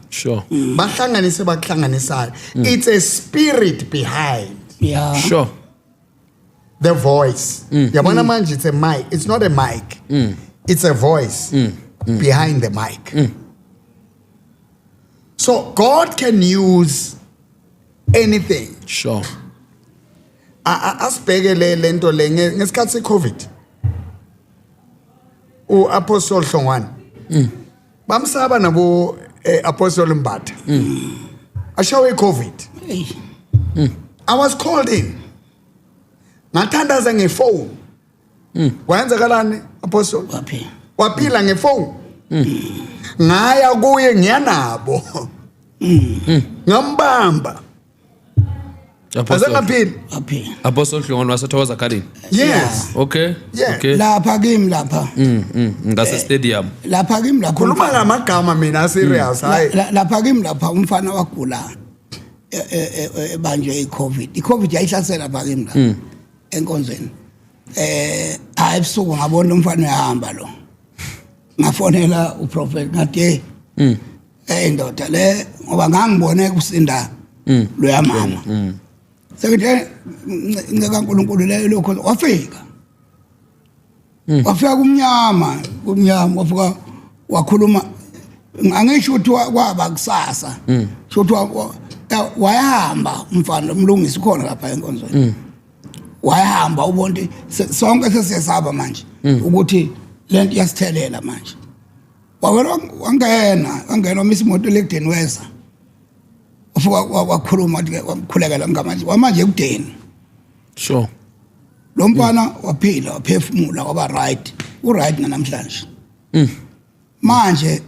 bahlanganise bakuhlanganisayo. It's a spirit behind the voice, yabona. Manje it's a mic, it's not a mic, it's a voice behind the mic. So God can use anything. Asibheke le lento le ngesikhathi seCovid, uApostle Hlongwane bamsaba nabo, Apostle Mbatha ashawe iCovid. Hey. I was called in, ngathandaza ngefone. Kwenzakalani, Apostle? Waphila. Waphila ngefone. Ngaya kuye ngiyanabo, ngambamba. Apostle. Azangaphili. Waphila. Apostle Hlongwane waseThokoza Garden. Yes. Okay. Yeah. Okay. Lapha kimi lapha. Ngase stadium. Lapha kimi lapha. Khuluma ngamagama mina, serious, hayi. Lapha kimi lapha umfana wagula, ebanjwe iCovid. iCovid yayihlasela lapha kimi la enkonzweni. Hayi, ebusuku ngabona umfana uyahamba lo. Ngafonela uProphet, ngathi, "Hey, ndoda le," ngoba ngangibone kusinda loya mama. Sekuthi nceka kaNkulunkulu le, lokho wafika. Wafika kumnyama, kumnyama, wafika wakhuluma. Angisho ukuthi kwaba kusasa, sho ukuthi wayahamba umfana. Umlungisi khona lapha enkonzweni, wayahamba. Ubona ukuthi sonke sesiyesaba manje ukuthi lento iyasithelela manje. Wawela, wangena, wamisa imoto lekudeni, weza, wafika, wakhuluma, wathi ke wamkhulekela ngamanje, wamanje ekudeni. Lo mfana waphila, waphefumula, waba right, u-right namhlanje. Manje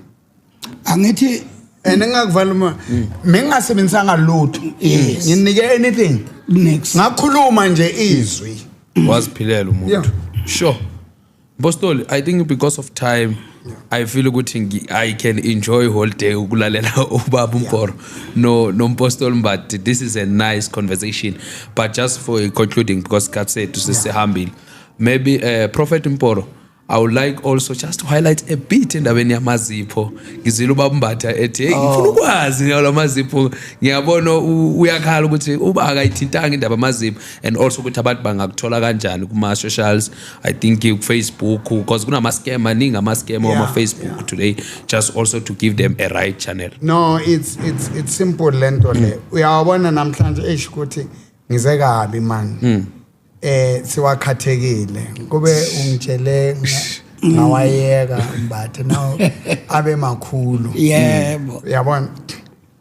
angithi And engakuvala uma mengingasebenzisanga lutho. Nginike anything. Next. Ngakhuluma nje izwi. Waziphilela umuntu. Yeah. Sure. Apostoli, I think because of time, I feel ukuthi I can enjoy whole day ukulalela ubaba uMporo no nompostoli, but this is a nice conversation. But just for concluding, because God said to sesihambile, maybe Prophet Mporo, I would like also just to highlight a bit endabeni yamazipho. Ngizwile ubaba Mbatha ethi, "Hey, ngifuna ukwazi ngalo mazipho." Ngiyabona uyakhala ukuthi uba akayithintanga indaba yamazipho, and also ukuthi abantu bangakuthola kanjani kuma socials, I think ku Facebook, because kunama scam maningi, ama scam ama Facebook today, just also to give them a right channel. No, it's simple lento le. Uyawabona namhlanje, eish, ukuthi ngize kabi man. Siwakhathekile. Kube ungitshele ngawayeka Mbathe, now abe makhulu. Uyabona?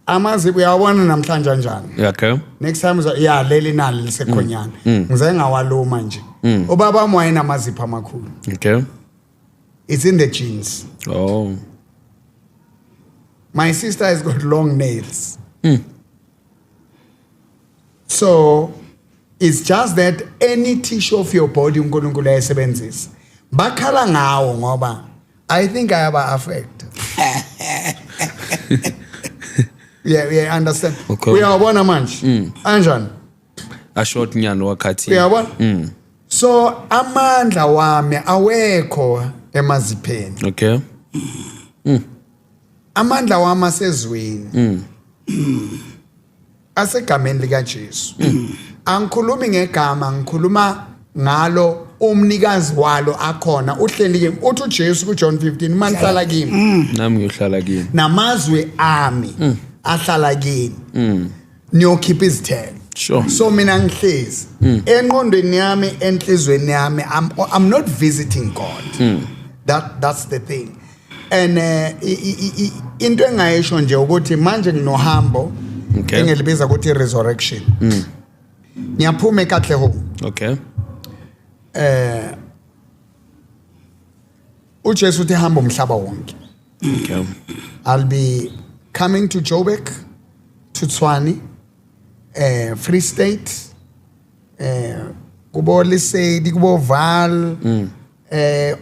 Amazipho, uyawabona namhlanje kanjani? Okay. Next time ya, leli nali lisekhonyana. Ngize ngawaluma nje. Ubaba wami wayenamazipho amakhulu. It's in the genes. Oh. My sister has got long nails. So it's just that any tissue of your body uNkulunkulu ayisebenzisa. Bakhala ngawo ngoba I think ayaba affect. Yeah, understand. Okay. Uyabona manje? Anjani? A short nyano wakhathi. Uyabona? So amandla wami awekho emazipheni. Amandla wami asezweni. Asegameni lika Jesu. Angikhulumi ngegama, ngikhuluma ngalo umnikazi walo akhona uhleli kimi. Uthi uJesu kuJohn 15, "Manihlala kimi, Nami ngiyohlala kini. Namazwi ami ahlala kini, niyokhipha izithelo." So mina ngihlezi enqondweni yami, enhlizweni yami, I'm not visiting God. That's the thing. And into engayisho nje ukuthi manje nginohambo engilibiza ukuthi resurrection. Ngiyaphuma eKatlehong. uJesu uthi hamba umhlaba wonke. I'll be coming to Joburg, to Tshwane, Free State, kubo Lesedi, kubo Vaal,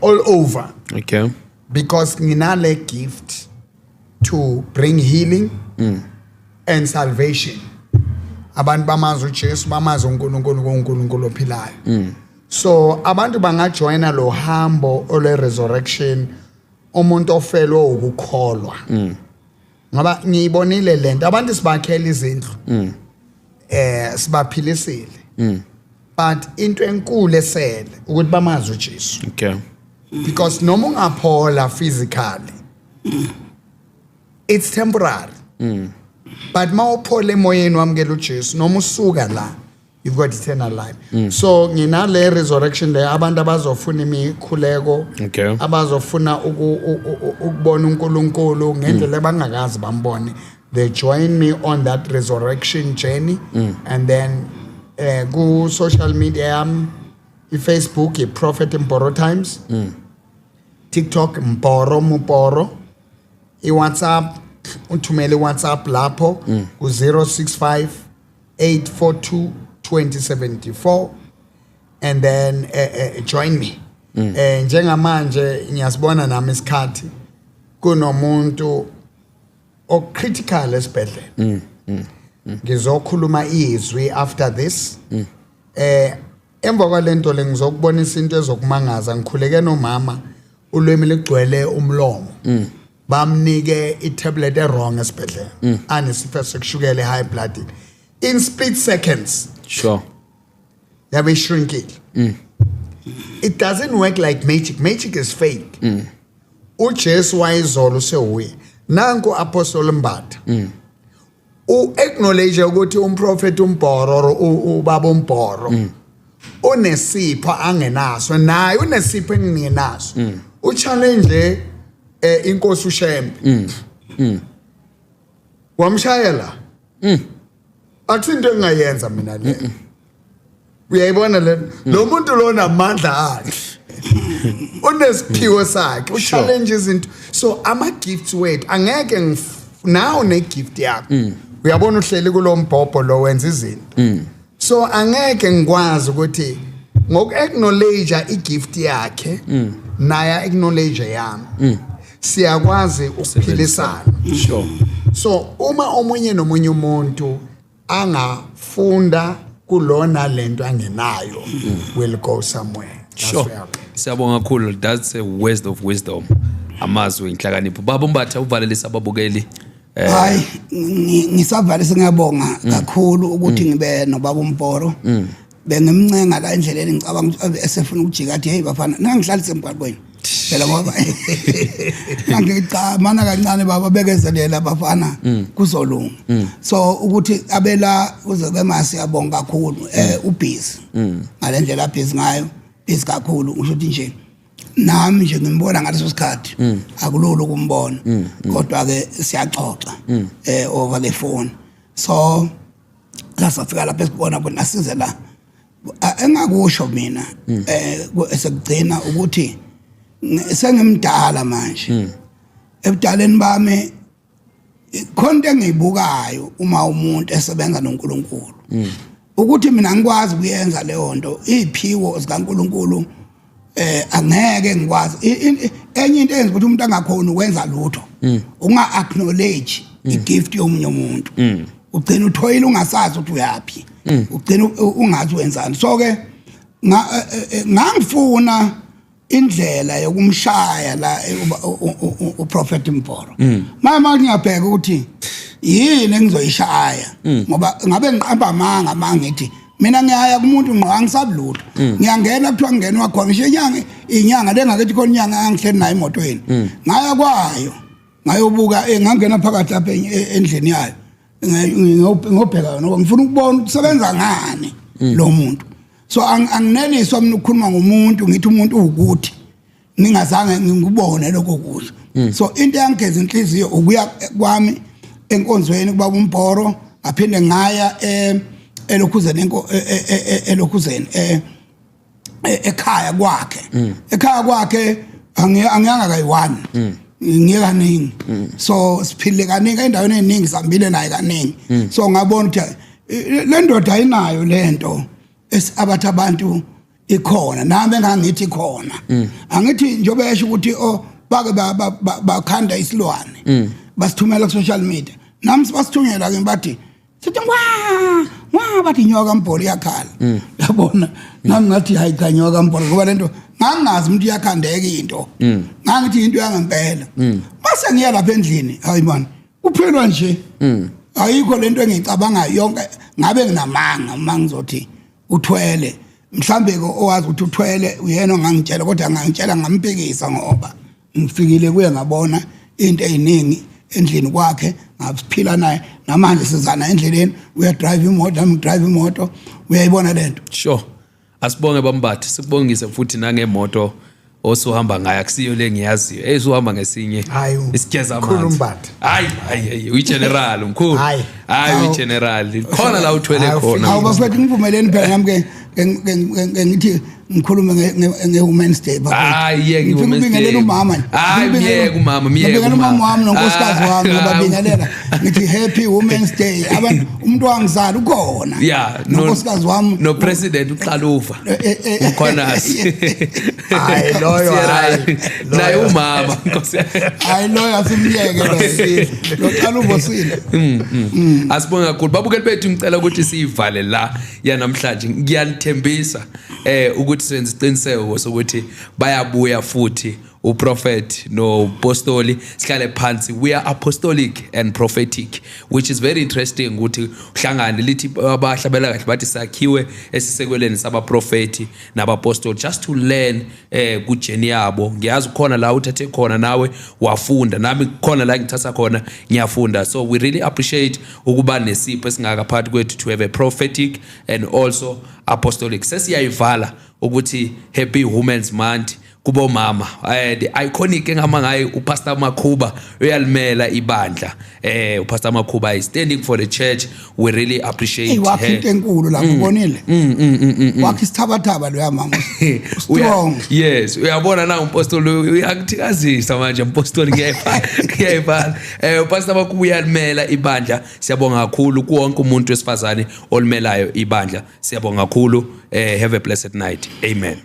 all over, because nginale gift to bring healing and salvation. Abantu bamazi uJesu, bamazi uNkulunkulu, kuNkulunkulu ophilayo. So abantu bangajoina lo hambo ole resurrection, umuntu ofelwe ukukholwa. Ngoba ngiyibonile lento, abantu sibakhela izindlu, sibaphilisile, but into enkulu esele ukuthi bamazi uJesu, because noma ungaphola physically, it's temporary, but mawuphola emoyeni, wamukela uJesu, noma usuka la, you've got eternal life. So nginale resurrection le, abantu abazofuna imikhuleko, abazofuna ukubona uNkulunkulu ngendlela abangakazi bambone, they join me on that resurrection journey. And then ku social media yami, iFacebook iProphet Mporo Times, TikTok Mporo Muporo, I-WhatsApp, uthumele i-WhatsApp lapho ku 065 842 2074 and then join me. Njengamanje ngiyasibona nami isikhathi, kunomuntu ocritical esibhedlela. Ngizokhuluma izwi after this. Emva kwalento le ngizokubonisa into ezokumangaza. Ngikhuleke nomama, ulwimi ligcwele umlomo. Bamnike itablet ewrong esibhedlela, anesifo sekushukela, high blood. In split seconds yabe ishrinkile. It doesn't work like magic. Magic is fake. UJesu wayizolo usewuye. Nanku Apostle Mbatha u-acknowledge ukuthi umprofeti uMbhoro or ubaba uMbhoro unesipho angenaso, naye unesipho engingenaso. Uchallenge inkosi uShembe, wamshayela. Akusinto engingayenza mina le. Uyayibona le, lo muntu lo namandla akhe, unesiphiwo sakhe, uchallenge izinto. So ama gifts wethu angeke nawo ne gift yakho. Uyabona, uhleli kulombhobho lo, wenza izinto. So angeke ngikwazi ukuthi ngoku acknowledge igift yakhe, naye acknowledge yami, siyakwazi ukuphilisana. So uma omunye nomunye umuntu angafunda kulona lento angenayo, will go somewhere. That's where I'm. Siyabonga kakhulu. That's a waste of wisdom, amazwi inhlakanipho. Baba uMbatha, uvalelisa ababukeli. Hayi, ngisavalisa, ngiyabonga kakhulu ukuthi ngibe nobaba uMbhoro. Bengimncenga la endleleni, ngicabanga ukuthi ave esefuna ukujika, athi, "Hey bafana, nangihlalise emgwaqweni phela," ngoba ngithi, "Mana kancane baba, bekezelela bafana, kuzolunga." So ukuthi abela kuze kube masi, siyabonga kakhulu. Ubusy ngalendlela abusy ngayo, busy kakhulu. Ngisho ukuthi nje nami nje ngimbona ngaleso sikhathi, akulula ukumbona, kodwa ke siyaxoxa over the phone. So sasafika lapha esibona bona size la. Engakusho mina esekugcina ukuthi sengimdala manje. Ebudaleni bami khona into engiyibukayo uma umuntu esebenza noNkulunkulu, ukuthi mina ngikwazi ukuyenza leyo nto, iziphiwo zikaNkulunkulu angeke ngikwazi. Enye into eyenza ukuthi umuntu angakhoni ukwenza lutho, unga acknowledge igift yomunye umuntu. Ugcina uthoyile, ungasazi ukuthi uyapi, ugcina ungazi wenzani. So ke ngangifuna indlela yokumshaya la uProphet Mbhoro. Mama, ngiyabheka ukuthi yini engizoyishaya, ngoba ngabe ngiqamba amanga mangithi mina ngiyaya kumuntu ngqo, angisabi lutho. Ngiyangena, kuthiwa ngingenwa khona, ngisho inyanga, inyanga lengakethi khona, inyanga angihleli nayo emotweni. Ngaya kwayo, ngayobuka, ngangena phakathi lapha endlini yayo, ngiyobheka yona ngoba ngifuna ukubona ukuthi usebenza ngani lo muntu. So angineliswa mina ukukhuluma ngomuntu, ngithi umuntu uwukuthi, ngingazange ngikubone lokho kusho. So into eyangigeza inhliziyo ukuya kwami enkonzweni kubaba uMbhoro, ngaphinde ngaya elokhuzeni, elokhuzeni ekhaya kwakhe. Ekhaya kwakhe angiyanga kayi-one, ngiye kaningi. So siphile kaningi endaweni eningi, sihambile naye kaningi. So ngabona ukuthi le ndoda ayinayo lento abathi abantu ikhona, nami engangithi ikhona. Angithi njengoba esho ukuthi oh, bake bakhanda isilwane, basithumela ku social media, nami basithunyela ke, bathi sithi wa wa, bathi inyoka Mbhoro iyakhala. Yabona, nami ngathi hayi cha, inyoka Mbhoro, ngoba lento ngangingazi umuntu iyakhandeka into, ngangithi into yangempela. Mase ngiya lapha endlini, hayi man, kuphelwa nje, ayikho lento engiyicabangayo yonke. Ngabe nginamanga uma ngizothi uthwele. Mhlambe ke owazi ukuthi uthwele uyena ongangitshela, kodwa ngangitshela ngampikisa, ngoba ngifikile kuye ngabona into eziningi endlini kwakhe, ngaphila naye. Namanje sizana endleleni, uyadrive imoto, nami ngidrive imoto. Uyayibona lento. Sure. Asibonge bambathe, sikubongise futhi nangemoto osuhamba ngayo, akusiyo le ngiyaziyo. Hey, usuhamba ngesinye Hayi, isigeza mkhulu amanzi. Mbatha. Hayi hayi hayi, uyigeneral mkhulu. Hayi. Hayi, uyigeneral. Khona la uthwele Hayi, khona. Hawu bafethu, ngivumeleni phela nami ke. Ke ngithi ngikhulume nge-Women's Day, bafethu. Hayi, yeke Ngifuna i-Women's ukubingelela Day. umama nje. Hayi, Ngifuna myeke umama, myeke ngibingelela umama umama. wami nonkosikazi wami, Ah. ngababingelela, ngithi happy Women's Day. Abantu, umuntu wangizala ukhona, nonkosikazi wami. No president uXaluva Eh, uKhonas. Hayi, loyo, hayi, Naye loyo. umama, Nkosi. Hayi, loyo asimyeke loyo, loqala uvosile. Asibonge kakhulu, babukeli bethu. Ngicela ukuthi siyivale la yanamhlanje. Ngiyanithembisa ukuthi senze isiqiniseko sokuthi bayabuya futhi uprophet noapostoli, sihlale phansi. We are apostolic and prophetic, which is very interesting ukuthi uhlangane lithi abahlabela kahle bathi sakhiwe esisekelweni sabaprofeti nabapostoli, just to learn kujourney yabo. Ngiyazi khona la uthathe khona nawe wafunda, nami khona la ngithatha khona ngiyafunda. So we really appreciate ukuba nesipho esingaka phakathi kwethu, to have a prophetic and also apostolic. Sesiyayivala ukuthi happy Women's Month kubomama. The iconic engama ngayo uPastor Makhuba uyalimela ibandla. UPastor Makhuba is standing for the church. We really appreciate Hey, wakha her. into enkulu lapho, ubonile, wakha isithabathaba loya mama, strong. Yes, uyabona na umpostoli uyakuthikazisa manje, umpostoli, ngiyayibhala, ngiyayibhala. UPastor Makhuba uyalimela ibandla. Siyabonga kakhulu kuwonke umuntu wesifazane olimelayo ibandla. Siyabonga kakhulu. Have a blessed night. Amen.